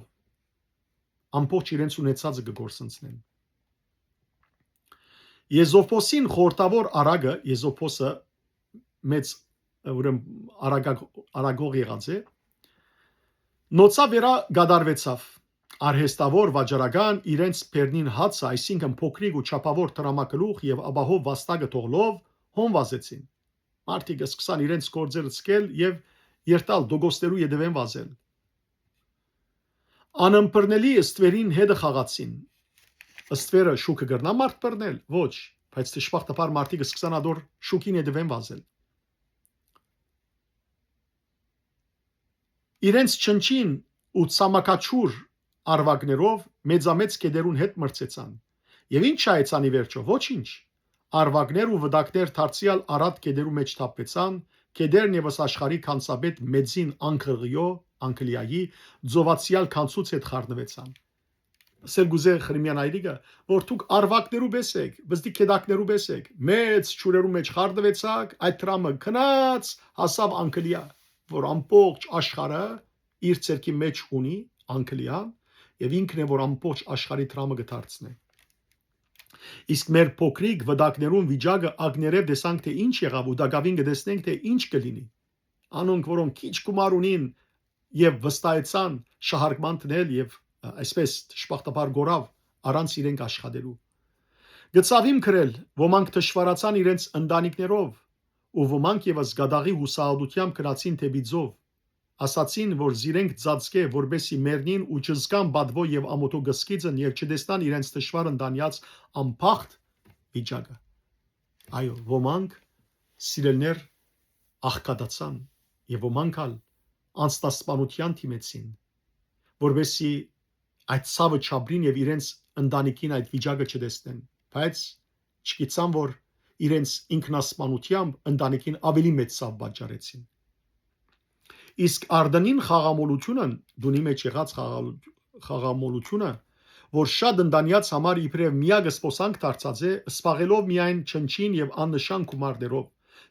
ամբողջ իրենց ունեցածը կը կորսնցնեն։ Եզովպոսին խորհրդաւոր արագը, Եզովպոսը մեծ, ուրեմն, արագագ-, արագող եղած է, նոցա վերա կատարուեցաւ։ Արհեստաւոր վաճառական իրենց բեռնին հացը, այսինքն փոքրիկ ու չափաւոր դրամագլուխ եւ ապահով վաստակը թողլով, հոն վազեցին։ Մարդիկ սկսան իրենց գործերը ցկել եւ երթալ, դոգոստերու ետեւէն վազել։ Անըմբռնելի ստվերին հետը խաղացին։ Ստվերը շուքը կրնա՞ մարդ բռնել։ Ոչ, բայց դժբախտաբար մարդիկ սկսան ադոր շուքին ետեւէն վազել։ Իրենց չնչին ու ցամաքաչուր արուակներով մեծամեծ գետերուն հետ մրցեցան։ Եւ ի՞նչ շահեցան ի վերջոյ։ Ոչինչ։ Արուակներ ու վտակներ դարձեալ արատ գետերու մէջ թափուեցան, գետերն եւս աշխարհի գանձապետ մեծին անկղիոյ, անկլիայի, ծովացեալ գանձուց հետ խառնուեցան։ Ասել կ'ուզէ Խրիմեան այրիկը, որ դուք արուակներու պէս էք, բզդի գետակներու պէս էք, մեծ ջուրերու մէջ խառնուեցաք, այդ դրամը գնաց, հասաւ անկլիա, որ ամբողջ աշխարհը իր ձեռքի մէջ ունի, անկլիան, եւ ինքն է, որ ամբողջ աշխարհի դրամը կը դարձնէ։ Իսկ մեր փոքրիկ վտակներուն վիճակը ակներեւ տեսանք, թէ ինչ եղաւ, ու տակաւին կը տեսնենք, թէ ինչ կը լինի։ Անոնք, որոնք քիչ գումար ունին եւ վստահեցան շահարկման դնել եւ, ը, այսպես, դժբախտաբար կորաւ առանց իրենք աշխատելու։ Գցաւ իմ գրել, ոմանք թշվառացան իրենց ընտանիքներով, ու ոմանք եւս գատաղի յուսահատութեամբ գնացին դէպի ծով։ Ասացին, որ զիրենք ծածկէ, որպէսզի մեռնին ու չզգան պատուոյ եւ ամօթոյ կսկիծն եւ չտեսնան իրենց թշվառ ընտանեաց անբախտ վիճակը։ Այո, ոմանք, սիրելներ, աղքատացան, եւ ոմանք ալ անձնասպանութեան դիմեցին, որպէսզի այդ ցաւը չապրին եւ իրենց ընտանիքին այդ վիճակը չտեսնեն, բայց չգիտցան, որ իրենց ինքնասպանութեամբ ընտանիքին աւելի մեծ ցաւ պատճառեցին։ Իսկ Արդենին խաղամոլութիւնը, տունի մէջ եղած խաղալու-, խաղամոլութիւնը, որ շատ ընտանեաց համար իբրեւ միակ սպոսանք դարձած է, սպաղելով միայն չնչին եւ աննշան գումարներով,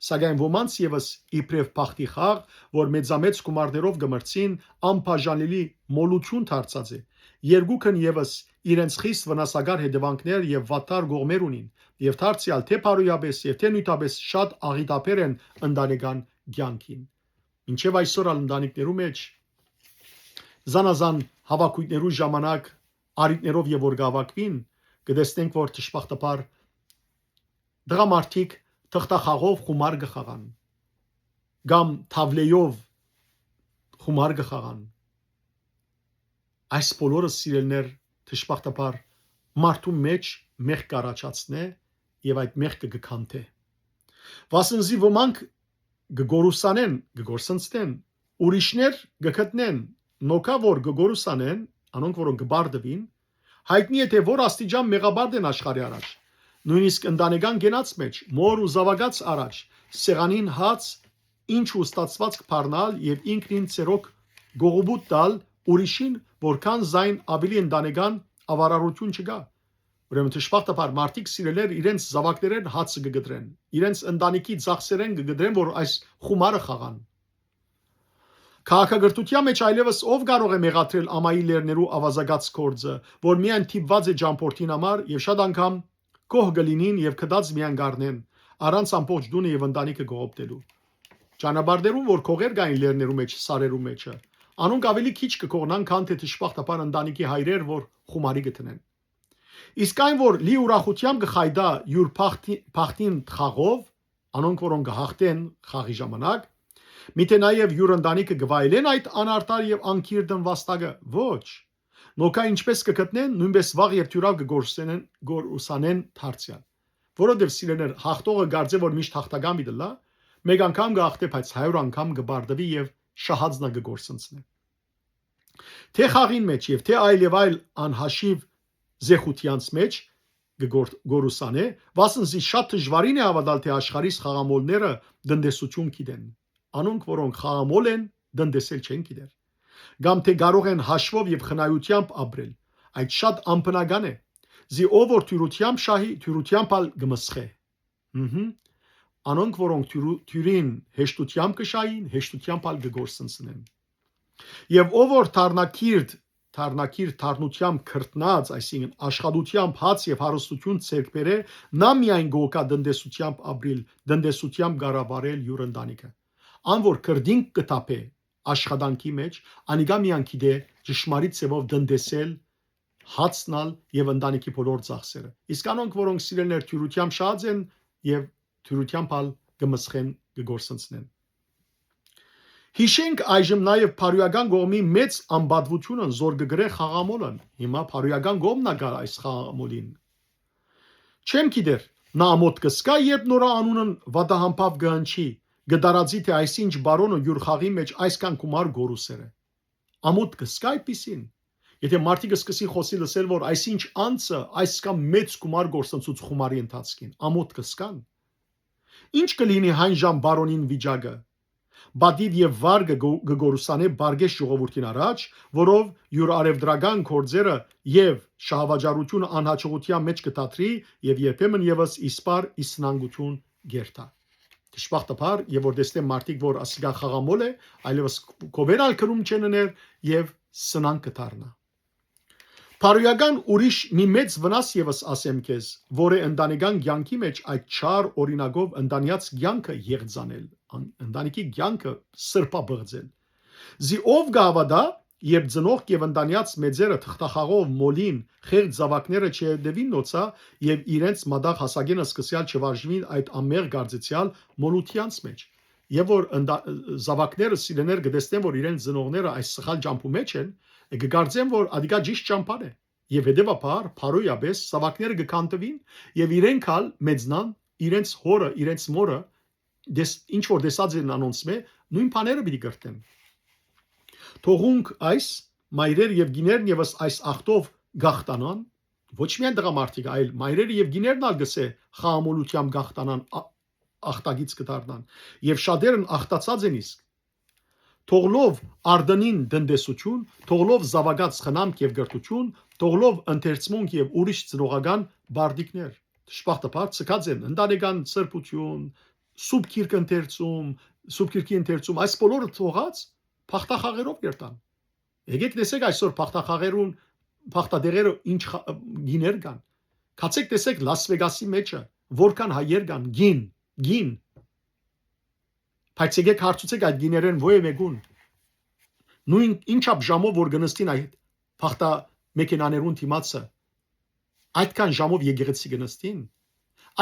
սակայն ոմանց եւս իբրեւ բախտի խաղ, որ մեծամեծ գումարներով կը մրցին, անբաժանելի մոլութիւն դարձած է։ Երկուքն եւս իրենց խիստ վնասակար հետեւանքներ եւ վատթար կողմեր ունին, եւ դարձեալ թէ բարոյապէս եւ թէ նիւթապէս շատ աղիտաբեր են ընտանեկան կեանքին։ Մինչեւ այսօր ալ ընտանիքներու մէջ զանազան հաւաքոյթներու ժամանակ արիթներով եւ որ կ'հաւաքուին, կը տեսնենք, որ դժբախտաբար տղամարդիկ թղթախաղով խումար կը խաղան կամ թաւլէով խումար կը խաղան։ Այս բոլորը, սիրելներ, դժբախտաբար մարդու մէջ մեղք կ'առաջացնէ եւ այդ մեղքը կը քանթէ։ Վասն զի ոմանք կը գորուսանեն, կը գորսնցնեն, ուրիշներ կը գտնեն, նոքա որ կը գորուսանեն, անոնք, որոնք կը բարդուին, յայտնի է, թէ որ աստիճան մեղաբարդ են աշխարհի առաջ։ Նոյնիսկ ընտանեկան կենաց մէջ, մօր ու զաւակաց առաջ, սեղանին հաց, ինչ ու ստացուածք բառնալ եւ ինքնին ցերոք գողուբուտ տալ ուրիշին, որքան զայն աւելի ընտանեկան աւարարութիւն չկայ։ Ուրեմն, դժբախտաբար, մարդիկ, սիրելներ, իրենց զաւակներէն հացը կը կտրեն, իրենց ընտանիքի ծախսերէն կը կտրեն, որ այս խումարը խաղան։ Քաղաքակրթութեան մէջ այլեւս ով կարող է մեղադրել ամայի լեռներու աւազակաց գործը, որ միայն դիպուած է ճամբորդին համար եւ շատ անգամ գոհ կը լինին եւ գտած միայն կ'առնեն, առանց ամբողջ տունը եւ ընտանիքը կողոպտելու։ Ճանապարհներուն, որ գողեր կային լեռներու մէջ, սարերու մէջը, անոնք աւելի քիչ կը գողնան, քան թէ դժբախտաբար ընտանիքի հայրեր, որ խումարի կը դնեն։ Իսկ այն, որ լի ուրախութեամբ կը խայտայ յուր բախտի-, բախտին խաղով, անոնք, որոնք կը հաղթեն խաղի ժամանակ, միթէ նաեւ յուր ընտանիքը կը վայելեն այդ անարդար եւ անկիրտն վաստակը, ոչ։ Նոքա ինչպես կը գտնեն, նոյնպես վաղ եւ թիւրաւ կը գործենեն, գորուսանեն դարձեալ։ Որովհետեւ, սիրելներ, հաղթողը կարծէ, որ միշտ հաղթական պիտի լա, մեկ անգամ կը հաղթէ, բայց հարիւր անգամ կը բարդուի եւ շահածնը կը գործընծնէ։ Թէ խաղին մէջ եւ թէ այլ եւ այլ անհաշիւ զեխութեանց մէջ կը գոր-, գորուսանէ, վասն զի շատ դժուարին է հաւատալ, թէ աշխարհիս խաղամոլները տնտեսութիւն գիտեն։ Անոնք, որոնք խաղամոլ են, տնտեսել չեն գիտեր։ Կամ թէ կարող են հաշվով եւ խնայութեամբ ապրել։ Այդ շատ անբնական է։ Զի ով որ թիւրութեամբ շահի, թիւրութեամբ ալ կը մսխէ։ Մհմ։ անոնք, որոնք թիւրու-, թիւրին հեշտութեամբ կը շահին, հեշտութեամբ ալ կը կորսնցնեն։ Եւ ով որ թարնակիրթ, թարնակիրթ թարնութեամբ քրտնած, այսինքն՝ աշխատութեամբ հաց եւ հարստություն ձեռք բերէ, նա միայն կ'օգայ տնտեսութեամբ ապրիլ, տնտեսութեամբ կառավարել յուր ընտանիքը։ Ան որ քրտինք կը թափէ աշխատանքի մէջ, անիկա միայն գիտէ ճշմարիտ ձեւով տնտեսել, հացն ալ եւ ընտանիքի բոլոր ծախսերը։ Իսկ անոնք, որոնք սիրելիներ թիւրութեամբ շահած են եւ թիւրութեամբ ալ կը մսխեն, կը կորսնցնեն։ Յիշենք այժմ նաեւ բարոյական կողմի մեծ անպատուութիւնը, զոր կը կրէ խաղամոլն։ Հիմա բարոյական կողմն ա գալ այս խաղամոլին։ Չեմ գիտեր, նա ամոթ կը զգայ, երբ նորա անունն վատահամբաւ կը հնչի, կը տարածի, թէ այսինչ բարոնը յուր խաղի մէջ այսքան գումար կորուսեր է։ Ամոթ կը զգայ այդպիսին։ Եթե մարդիկ կը սկսին խօսիլ, ըսել, որ այսինչ անձը այսքան մեծ գումար կորսնցուց խումարի ընթացքին, ամոթ կը զգան։ Ինչ կը լինի հայն ժամ բարոնին վիճակը։ Պատիւ եւ վար կը գո-, կը գորուսանէ բարգեշ ժողովուրդին առաջ, որով յուր արեւտրական գործերը եւ շահավաճառութիւնը անհաջողութեան մէջ կը դադրի եւ երբեմն եւս իսպար ի սնանկութիւն կերթայ։ Դժբախտաբար, եւ որ տեսնեմ մարդիկ, որ ասիկա խաղամոլ է, այլեւս կովեր ալ կրում չեն ըներ եւ սնանկ կը դառնայ։ Բարոյական ուրիշ մի մեծ վնաս եւս ասեմ քեզ, որ է ընտանեկան կեանքի մէջ այդ չար օրինակով ընտանեաց կեանքը եղծանել, ան-, ընտանիքի կեանքը սրբաբղծել։ Զի ով կը հաւատայ, երբ ծնողք եւ ընտանեաց մեծերը թղթախաղով մոլին խեղճ զաւակները չհետեւին նոցա եւ իրենց մատաղ հասակէն սկսեալ չվարժուին այդ անմեղ կարծեցեալ մոլութեանց մէջ։ Եւ որ ընտա-, զաւակները սիրեներ կը տեսնեն, որ իրենց ծնողները այս սխալ ճամբու մէջ են, կը կարծեն, որ ադիկա ճիշտ ճամբան է։ Եւ հետեւաբար, բարոյապէս, զաւակները կը քանդուին եւ իրենք ալ մեծնան, իրենց հորը, իրենց մորը, դες-, ինչ որ տեսած են անոնցմէ, նոյն բաները պիտի կրթեն։ Թողունք այս, մայրեր եւ կիներն եւս այս ախտով գախտանան, ոչ միայն տղամարդիկ, այլ մայրերը եւ կիներն ալ գսե խաղամոլութեամբ գախտանան, ա-, ախտագից կը դառնան, եւ շատերն ախտացած են իսկ։ Թողլով արդնին տնտեսություն, թողլով զաւակած խնամք եւ կրթություն, թողլով ընթերցմունք եւ ուրիշ ծնողական բարդիկներ։ Դժբախտաբար, ցկած են ընտանեկան սրբություն, սուրբ գիրք ընթերցում, սուրբ գիրքի ընթերցում, այս բոլորը թողած, փախտախաղերով կերտան։ Եկեք տեսեք այսօր փախտախաղերուն, փախտատեղերը ինչ խա-, գիներ կան։ Գացեք տեսեք Լաս Վեգասի մեջը, որքան հայեր կան, գին, գին։ Բայց եկեք հարցուցեք այդ գիներէն ոյ մեկուն։ Նոյն ինչապ ժամով որ կը նստին այդ փախտա մեքենաներուն դիմացը, այդքան ժամով եկեղեցի կը նստին,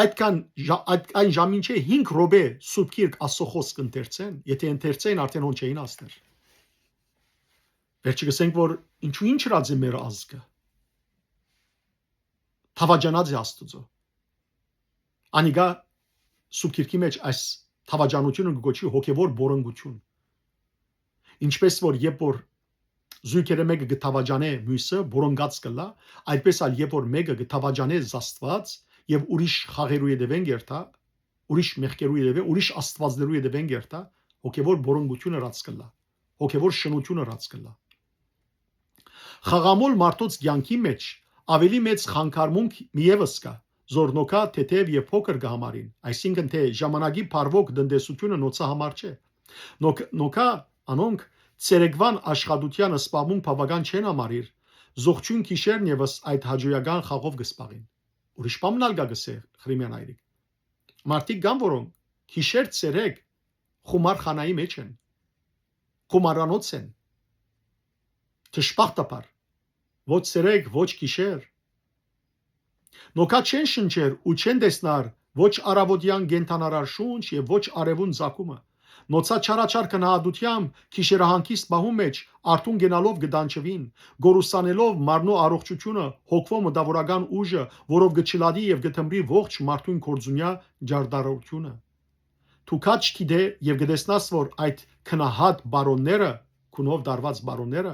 այդքան ժա-, այդ, այն ժամին չէ, հինգ րոպե սուրբ գիրք Աստծո խոսք ընթերցեն, եթե ընթերցեն, արդեն հոն չէին ասներ։ Վերջը կսենք, որ ինչու ինչ ըրած է մեր ազգը։ Թավաճանած է Աստուծո։ Անիկա սուրբ գիրքի մէջ այս թավաճանությունը կը կոչուի հոգեվոր բորոնգություն։ Ինչպես որ երբ որ զույգերը մեկը կը թավաճանէ մյուսը, բորոնգած կ'ըլլայ, այդպես ալ երբ որ մեկը կը թավաճանէ զաստուած եւ ուրիշ խաղերու ետեւէն կ'երթայ, ուրիշ մեղքերու ետեւէ, ուրիշ աստուածներու ետեւէն կ'երթայ, հոգեվոր բորոնգությունը ըրած կ'ըլլայ, հոգեվոր շնությունը ըրած կ'ըլլայ։ Խաղամոլ մարդոց կեանքի մէջ աւելի մեծ խանգարմունք մի եւս կայ, զոր նոքա թեթեւ եւ փոքր կը համարին, այսինքն թէ ժամանակի բարվոք տնտեսությունը նոցա համար չէ։ Նոք-, նոքա անոնք ցերեկվան աշխատութեան սպասմունք բաւական չեն համարիր, զողջոյն գիշերն եւս այդ հաճոյական խաղով կը սպաղին։ Ուրիշ բան մնալ կա կսե Խրիմեան այրիկ։ Մարդիկ կան, որոնք գիշեր ցերեկ խումարխանայի մէջ են, խումարանոց են, դժբախտաբար, ոչ ցերեկ, ոչ գիշեր։ Նոքա չեն շնչեր ու չեն տեսնար ոչ արաւոտեան կենդանարար շունչ եւ ոչ արեւուն զակումը։ Նոցա չարաչար քնահատութեամբ գիշերահանգիստ պահուն մէջ արթուն կենալով կը տանջուին, գորուսանելով մարմնու առողջությունը, հոգվո մտավորական ուժը, որով կը չլատի եւ կը թմրի ողջ մարդուն կորձունյա ջարդարարությունը։ Դու քաջ գիտե եւ կը տեսնաս, որ այդ քնահատ բարոնները, քունով դարված բարոնները,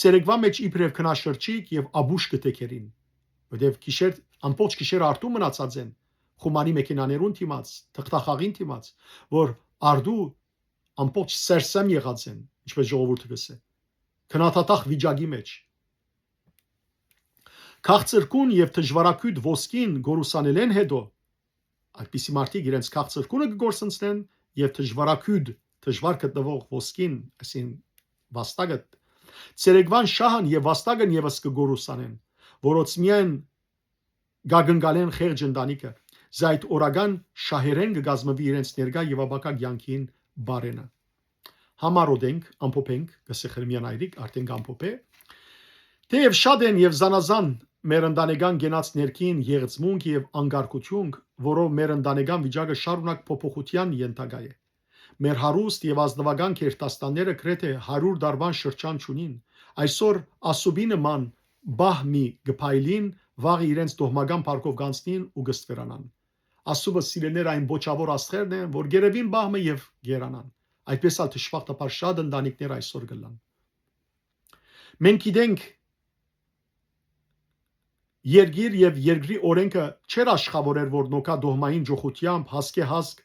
ցերեկվա մէջ իբրեւ քնաշրջիկ եւ աբուշ կը թեքերին, որտեւ գիշեր, ամբողջ գիշեր արթուն մնացած են, խումարի մեքենաներուն դիմաց, թղթախաղին դիմաց, որ արդու ամբողջ սերսեմ եղած են, ինչպես ժողովուրդը կսե, քնաթաթախ վիճակի մէջ։ Քաղցրքուն եւ դժվարակոյտ ոսկին գորուսանելէն հետո, Այդպիսի մարդիկ իրենց քաղցր քունը կը կորսնցնեն եւ դժուարակիւտ, դժուար գտնուող ոսկին, այսին վաստակը, ցերեկուան շահն եւ վաստակն եւս կը կորուսանեն, որոնց միայն կակնկալեն խեղճ ընտանիքը, զայ այդ օրական շահերէն կը կազմուի իրենց ներկայ եւ ապագայ կեանքին բարենը։ Համարոտ ենք, ամփոփենք, կ'ըսէ Խրմեան Այրիկ, արդեն կ'ամփոփէ, թէեւ շատ են եւ զանազան մեր ընտանեկան կենաց ներքին եղծմունք եւ անկարգութիւն, որով մեր ընտանեկան վիճակը շարունակ փոփոխութեան ենթակայ է։ Մեր հարուստ եւ ազնուական գերդաստանները գրեթէ հարիւր տարուան շրջան չունին։ Այսօր ասուբի նման պահ մը կը փայլին, վաղը իրենց դոհմական փառքով կ'անցնին ու կը ստվերանան։ Ասուբը, սիրելիներ, այն բոչաւոր աստղերն են, որ կ'երեւին պահ մը եւ կ'երանան։ Այդպէս ալ դժբախտաբար շատ ընտանիքներ այսօր կ'ըլլան։ Մենք գիտենք, երկիր եւ երկրի օրենքը չէր աշխատեր, որ նոքա դոհմային ջոխութեամբ, հասկէ հասկ,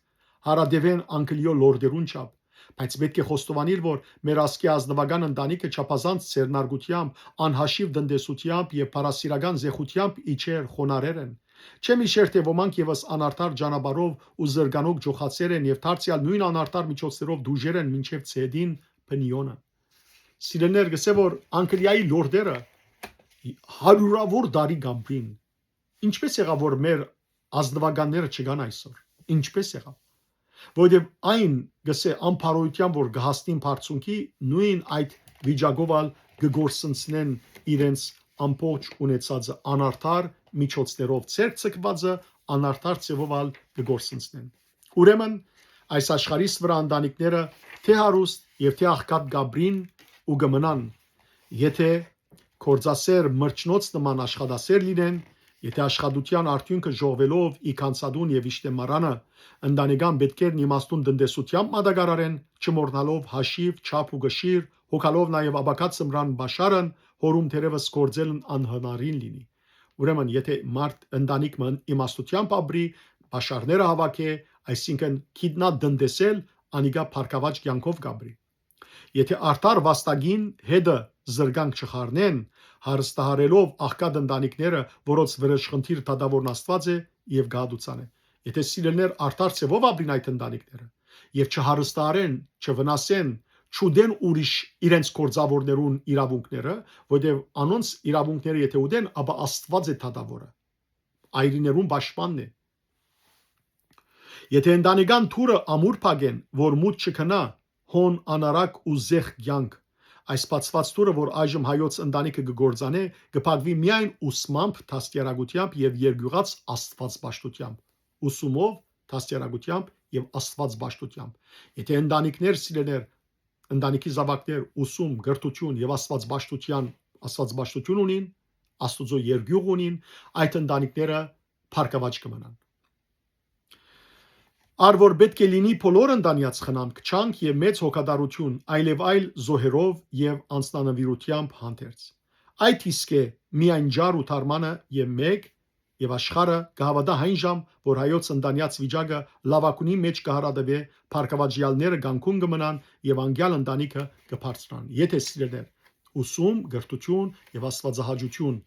հարատեւեն անկլիոյ լորդերուն չափ, բայց պէտք է խոստովանիլ, որ մեր ազգի ազնուական ընտանիքը չափազանց ձեռնարկութեամբ, անհաշիւ տնտեսութեամբ եւ փառասիրական զեխութեամբ իջեր, խոնարհեր են։ Չեմ յիշեր, թէ ոմանք եւս անարդար ճանապարհով ու զրկանոք ջոխացեր են եւ դարձեալ նոյն անարդար միջոցներով դուժեր են մինչեւ ցեհդին բնիոնը։ Սիրելիներ, կ'ըսէ, որ Անգլիայի լորդերը հարիւրաւոր տարի կ'ապրին։ Ինչպէս եղաւ, որ մեր ազնուականները չկան այսօր։ Ինչպէս եղաւ։ Որովհետեւ այն, կ'ըսէ, անփառօյութեան, որ կը հասնին բարձունքի, նոյն այդ վիճակով ալ կը կորսնցնեն իրենց ամբողջ ունեցածը անարդար միջոցներով, ձեռք ձգուածը անարդար ձեւով ալ կը կորսնցնեն։ Ուրեմն, այս աշխարհիս վրայ ընտանիքները թէ հարուստ եւ թէ աղքատ կ'ապրին ու կը մնան, եթէ գործասեր մրջնոց նման աշխատասեր լինեն, եթէ աշխատութեան արդիւնքը ժողվելով ի գանձատուն եւ իշտեմարանը, ընտանեկան պէտքերն իմաստուն տնտեսութեամբ մատակարարեն, չմոռնալով հաշիւ, չափ ու կշիռ, հոգալով նաեւ ապագայ ծմրան պաշարն, հորում թերեւս գործելն անհնարին լինի։ Ուրեմն, եթէ մարդ ընտանիք մը իմաստութեամբ ապրի, պաշարները հաւաքէ, այսինքն՝ գիտնայ տնտեսել, անիկա բարգաւաճ կեանքով կ'ապրի։ Եթէ արդար վաստակին հետը զրկանք չխառնեն, հարստահարելով աղքատ ընտանիքները, որոնց վրեժխնդիր դատաւորն Աստուած է եւ կը հատուցանէ։ Եթէ, սիրելիներ, արդար ձեւով ապրին այդ ընտանիքները եւ չհարստահարեն, չվնասեն, չուտեն ուրիշ իրենց գործաւորներուն իրաւունքները, որովհետեւ անոնց իրաւունքները եթէ ուտեն, ապա Աստուած է դատաւորը, այրիներուն պաշտպանն է։ Եթէ ընտանեկան թուրը ամուր փակեն, որ մութ չքնայ, հոն անարակ ու զեղ կեանք, այս բացուած թուրը, որ այժմ հայոց ընտանիքը կը կործանէ, կը փակուի միայն ուսմամբ, դաստիարակութեամբ եւ երկիւղած աստուածպաշտութեամբ, ուսումով, դաստիարակութեամբ եւ աստուածպաշտութեամբ։ Եթէ ընտանիքներ, սիրելիներ, ընտանիքի զաւակներ ուսում, կրթութիւն եւ աստուածպաշտութեան, աստուածպաշտութիւն ունին, Աստուծոյ երկիւղ ունին, այդ ընտանիքները բարգաւաճ կը մնան։ Առ որ պէտք է լինի բոլոր ընտանեաց խնամք, չանք եւ մեծ հոգատարութիւն, այլեւայլ զոհերով եւ անձնանուիրութեամբ հանդերձ։ Այդ իսկ է միայն ջար ու թարմանը եւ մէկ, եւ աշխարհը կը հաւատայ այն ժամ, որ հայոց ընտանեաց վիճակը լաւագոյնի մէջ կը հարատեւէ, բարգաւաճեալները կանգուն կը մնան եւ անկեալ ընտանիքը կը բարձրանան։ Եթէ, սիրելիներ, ուսում, կրթութիւն եւ աստուածահաճութիւն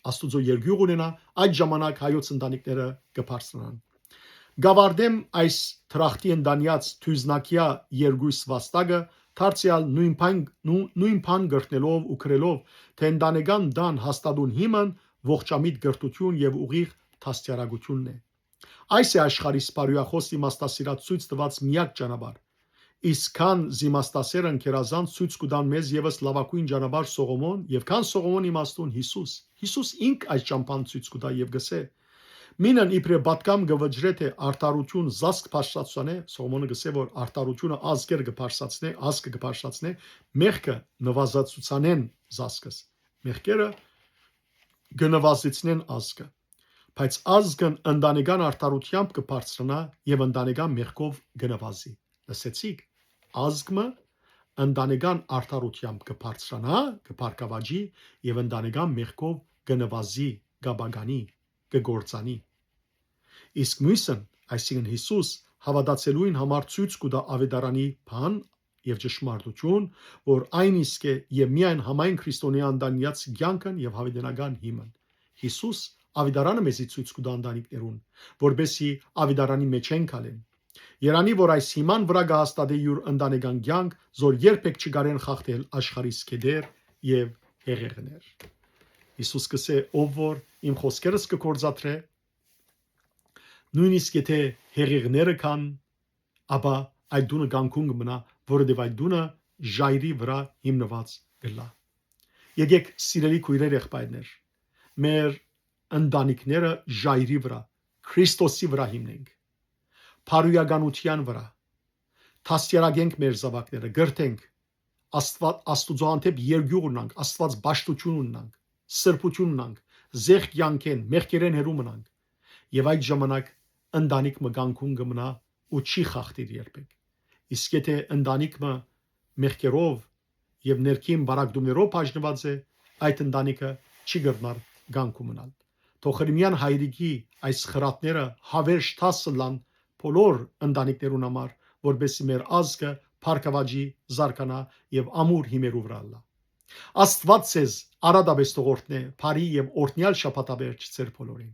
Աստուծոյ երկիւղ ունենայ, այդ ժամանակ հայոց ընտանիքները կը բարձրանան։ Կ'աւարտեմ այս դրախտի ընտանեաց դիւզնակեայ երկոյս վաստակը, դարձեալ նոյն բան, նո-, նոյն բան կրթնելով ու գրելով, թէ ընտանեկան տան հաստատուն հիմն ողջամիտ կրթութիւն եւ ուղիղ դաստիարակութիւնն է։ Այս է աշխարհիս բարոյախոս իմաստասիրած ցոյց տուած միակ ճանապարհ։ Իսկ քան զիմաստասերն գերազանց ցոյց կու տան մեզ եւս լաւագոյն ճանապարհ Սողոմոն եւ քան Սողոմոն իմաստուն Յիսուս։ Յիսուս ինք այս ճամփան ցոյց կու տայ եւ կ'ըսէ. «Մինն իբրեւ պատգամ կը վճռէ թէ արդարութիւն զազգ բարձրացուցանէ», Սողոմոնը կ'ըսէ, որ արդարութիւնը ազգեր կը բարձրացնէ, ազգը կը բարձրացնէ, մեղքը նվազեցուցանեն զազգս։ Մեղքերը կը նվազեցնեն ազգը, բայց ազգն ընտանեկան արդարութեամբ կը բարձրանայ եւ ընտանեկան մեղքով կը նվազի։ Լսեցիք, ազգ մը ընտանեկան արդարութեամբ կը բարձրանայ, կը բարգաւաճի եւ ընտանեկան մեղքով կը նվազի, կ'ապագանի, կը կործանի։ Իսկ միւսն, այսինքն Յիսուս, հաւատացելոյն համար ցոյց կու տայ աւետարանի բան եւ ճշմարտութիւն, որ այն իսկ է եւ միայն համայն քրիստոնեայ ընտանեաց կեանքն եւ յաւիտենական հիմն։ Յիսուս Աւետարանը մեզի ցոյց կու տայ ընտանիքներուն, որպէսզի աւետարանի մէջ են գալեն։ Երանի որ այս հիման վրայ կը հաստատէ յուր ընտանեկան կեանք, զոր երբեք չկարեն խախտել աշխարհիս կետեր եւ հեղեղներ։ Յիսուս կ'ըսէ. «Ով որ իմ խօսքերս կը գործադրէ, նոյնիսկ եթէ հեղեղները կան, ապա այդ տունը կանգուն կը մնայ, որովհետեւ այդ տունը ժայռի վրայ հիմնուած կ'ըլլայ»։ Եկէք, սիրելի քոյրեր, եղբայրներ, մեր ընտանիքները ժայռի վրայ, Քրիստոսի վրայ հիմնենք, բարոյականութեան վրայ, դաստիարակենք մեր զաւակները, կրթենք, Աստուա-, Աստուծոյ հանդէպ երկիւղ ունանք, Աստուած պաշտութիւն ունանք, սրբութիւն ունանք, զեղ կեանքէն, մեղքերէն հեռու մնանք։ Եւ այդ ժամանակ ընտանիք մը կանգուն կը մնայ ու չի խախտիր երբեք։ Իսկ եթէ ընտանիք մը մեղքերով եւ ներքին բարակտումներով բաժնուած է, այդ ընտանիքը չի կրնար կանգուն մնալ։ Թող Հռոմեան հայրիկի այս խրատները հաւերժ դաս ըլլան բոլոր ընտանիքներուն համար, որպէսզի մեր ազգը բարգաւաճի, զարգանայ եւ ամուր հիմերու վրայ ըլլայ։ Աստուած ձեզ արատապէս թող օրհնէ, բարի եւ օրհնեալ շաբաթավերջ ձեր բոլորին։